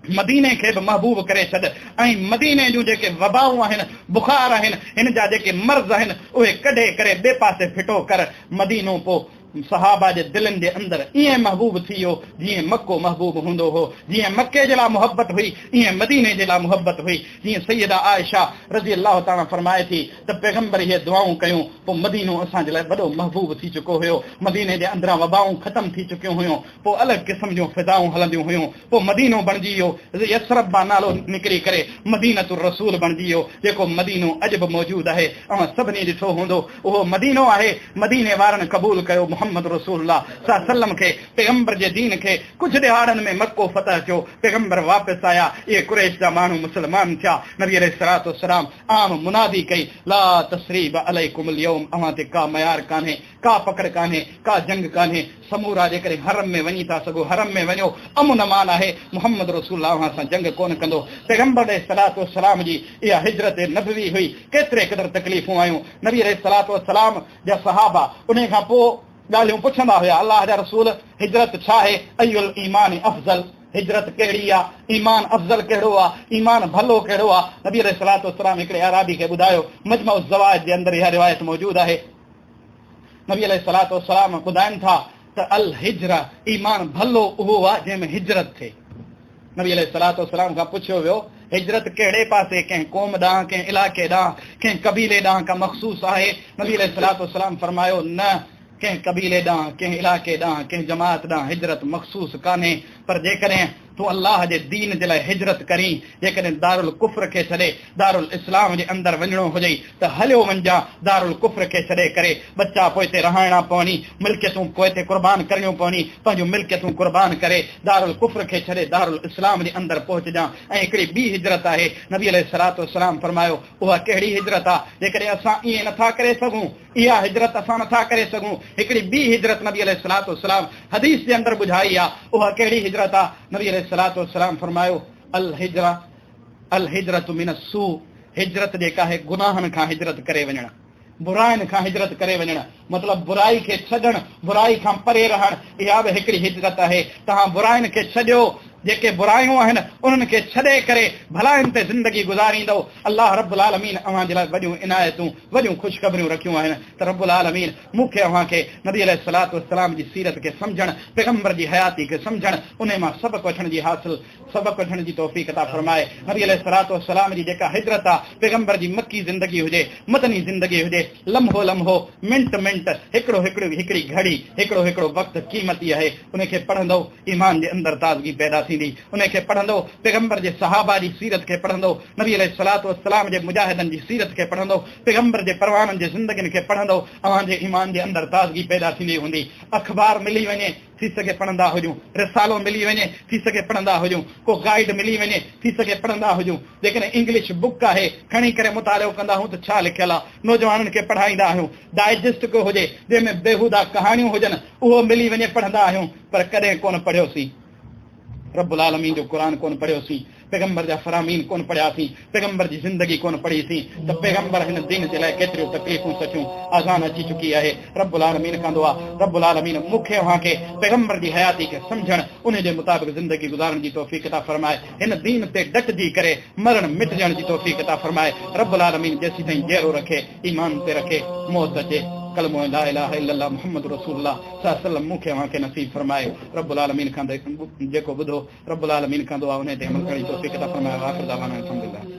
مديني کي به محبوب ڪري ڇڏ ۽ مديني جون جيڪي وبائون آهن، بخار آهن، هن جا جيڪي مرض آهن، اهي ڪڍي ڪري ٻئي پاسي ڦٽو ڪر. مدينو پوء صحابه جي دلين جي اندر ائين محبوب ٿي ويو جيئن مڪو محبوب هوندو هو. جيئن مڪي جي لاء محبت هئي ائين مديني جي لاء محبت هئي. جيئن سيده عائشه رضي الله تعالٰي فرمائي ٿي ته پيغمبر اهي دعائون ڪيون پوء مدينو اسان جي لاء وڏو محبوب ٿي چڪو هيو. مديني جي اندران وبائون ختم ٿي چڪيون هيون. پوء الڳ قسم جون فضائون هلنديون هيون. پوء مدينو بڻجي ويو. يثرب مان نالو نڪري ڪري مدينة الرسول بڻجي ويو جيڪو مدينو اڄ به موجود آهي. اوهان سڀني ڏٺو هوندو. اهو مدينو آهي. مديني وارن قبول ڪيو محمد رسول الله صلعم کي، پيغمبر جي دين کي. ڪجهه ڏهاڙن ۾ مڪو فتح ٿيو. پيغمبر واپس آيا. اهي قريش جا ماڻهو مسلمان ٿيا. نبي عليه الصلوة والسلام عام منادي ڪئي، لا تثريب عليڪم اليوم اوهان تي ڪا ميار ڪانهي، ڪا پڪڙ ڪانهي، ڪا جنگ ڪانهي، سمورا جيڪڏهن حرم ۾ وڃي ٿا سگهو حرم ۾ وڃو، امن امان آهي، محمد رسول الله اوهان سان جنگ ڪونه ڪندو. پيغمبر عليه الصلوة والسلام جي اها هجرت نبوي هئي، ڪيتري قدر تڪليفون آيون، نبي عليه الصلوة والسلام جا صحابه انهي کان پوء ڳالهيون پڇندا هيا، الله جا رسول هجرت ڇا آهي، اي الايمان افضل، هجرت ڪهڙي آ، ايمان افضل ڪهڙو آ، ايمان ڀلو ڪهڙو آ، نبي عليه الصلوة والسلام هڪڙي اعرابي کي ٻڌايو، مجمع الزوائد جي اندر اها روايت موجود آهي، نبي عليه الصلوة والسلام ٻڌائن ٿا ته الهجرة ايمان ڀلو اهو آ جنهن ۾ هجرت ٿئي. نبي عليه الصلوة والسلام کان پڇيو ويو، هجرت ڪهڙي پاسي، ڪنهن قوم ڏانهن، ڪنهن علائقي ڏانهن، ڪنهن قبيلي ڏانهن ڪا مخصوص آهي؟ نبي عليه الصلوة والسلام فرمايو، نه، ڪنهن قبيلي ڏانهن، ڪنهن علائقي ڏانهن، ڪنهن جماعت ڏانهن هجرت مخصوص ڪانهي، پر جيڪڏهن تون الله جي دين جي لاء هجرت ڪرين، جيڪڏهن دارالڪفر کي ڇڏي دارالاسلام جي اندر وڃڻو هجئي ته هليو وڃجان، دارالڪفر کي ڇڏي ڪري ٻچا پوئتي رهائڻا پوني، ملڪيتون پوئتي قربان ڪرڻيون پوني، پنهنجون ملڪيتون قربان ڪري دارالڪفر کي ڇڏي دارالاسلام جي اندر پهچجان ۽ هڪڙي ٻي هجرت آهي، نبي عليه الصلوة والسلام فرمايو، اها ڪهڙي هجرت آ، جيڪڏهن اسان ائين نٿا ڪري سگهون، اها هجرت اسان نٿا ڪري سگهون، هڪڙي ٻي هجرت نبي عليه الصلوة والسلام حديث جي اندر ٻڌائي آ، اها ڪهڙي هجرت آ؟ نبي عليه الصلوة والسلام فرمايو، الهجرة الهجرة من السوء هجرت جيڪا آهي گناهن کان هجرت ڪري وڃڻ، براين کان هجرت ڪري وڃڻ، مطلب برائي کي ڇڏڻ، برائي کان پري رهڻ، اها به هڪڙي هجرت آهي، توهان براين کي ڇڏيو، جيڪي برايون آهن انهن کي ڇڏي ڪري ڀلاين تي زندگي گذاريندؤ، الله رب العالمين اوهان جي لاء وڏيون عنايتون، وڏيون خوشخبريون رکيون آهن ته رب العالمين مون کي اوهان کي نبي عليه الصلوة والسلام جي سيرت کي سمجهڻ، پيغمبر جي حياتي کي سمجهڻ، انهي مان سبق وٺڻ جي حاصل سبق وٺڻ جي توفيق عطا فرمائي. نبي عليه الصلوة والسلام جي جيڪا هجرت آ، پيغمبر جي مڪي زندگي هجي، مدني زندگي هجي، لمحو لمحو، منٽ منٽ، هڪڙو هڪڙو هڪڙي گهڙي، هڪڙو هڪڙو وقت قيمتي آهي، انهي کي پڙهندؤ ايمان جي اندر تازگي پيدا ٿيندي، انهي کي پڙهندؤ پيغمبر جي صحابه جي سيرت کي پڙهندؤ، نبي عليه الصلوة والسلام جي مجاهدن جي سيرت کي پڙهندؤ، پيغمبر جي پروانن جي زندگين کي پڙهندؤ، اوهان جي ايمان جي اندر تازگي پيدا ٿيندي هوندي. اخبار ملي وڃي، ٿي سگهي پڙهندا هجون، رسالو ملي وڃي، ٿي سگهي پڙهندا هجون، ڪو گائيڊ ملي وڃي، ٿي سگهي پڙهندا هجون، جيڪڏهن انگلش بڪ آهي، کڻي ڪري مطالعو ڪندا آهيون ته ڇا لکيل آهي، نوجوانن کي پڙهائيندا آهيون، ڊائجسٽ ڪو هجي، جنهن ۾ بيهوده ڪهاڻيون هجن، اهو ملي وڃي پڙهندا آهيون، پر ڪڏهن ڪونه پڙهيوسين. رب العالمين جو قرآن ڪونه پڙهيوسين، پيغمبر جا فرامين ڪونه پڙهياسين، پيغمبر جي زندگي ڪونه پڙهيسين ته پيغمبر هن دين جي لاء ڪيتريون تڪليفون سٺيون. اذان اچي چڪي آهي، رب العالمين کان دعا، رب العالمين مون کي اوهان کي پيغمبر جي حياتي کي سمجهڻ، انهي جي مطابق زندگي گذارڻ جي توفيق عطا فرمائي، هن دين تي ڊٽجي ڪري مرڻ مٽجڻ جي توفيق عطا فرمائي، رب العالمين جيسيتائين جيئرو رکي ايمان تي رکي، موت اچي ڪلمو لا اله الا الله محمد رسول الله صلي الله عليه وسلم مون کي اوهان کي نصيب فرمائي، رب العالمين کان جيڪو ٻڌو رب العالمين کان دعا انهي تي عمل ڪرڻ جي توفيق عطا فرمائي واخر دعوانا الحمدلله.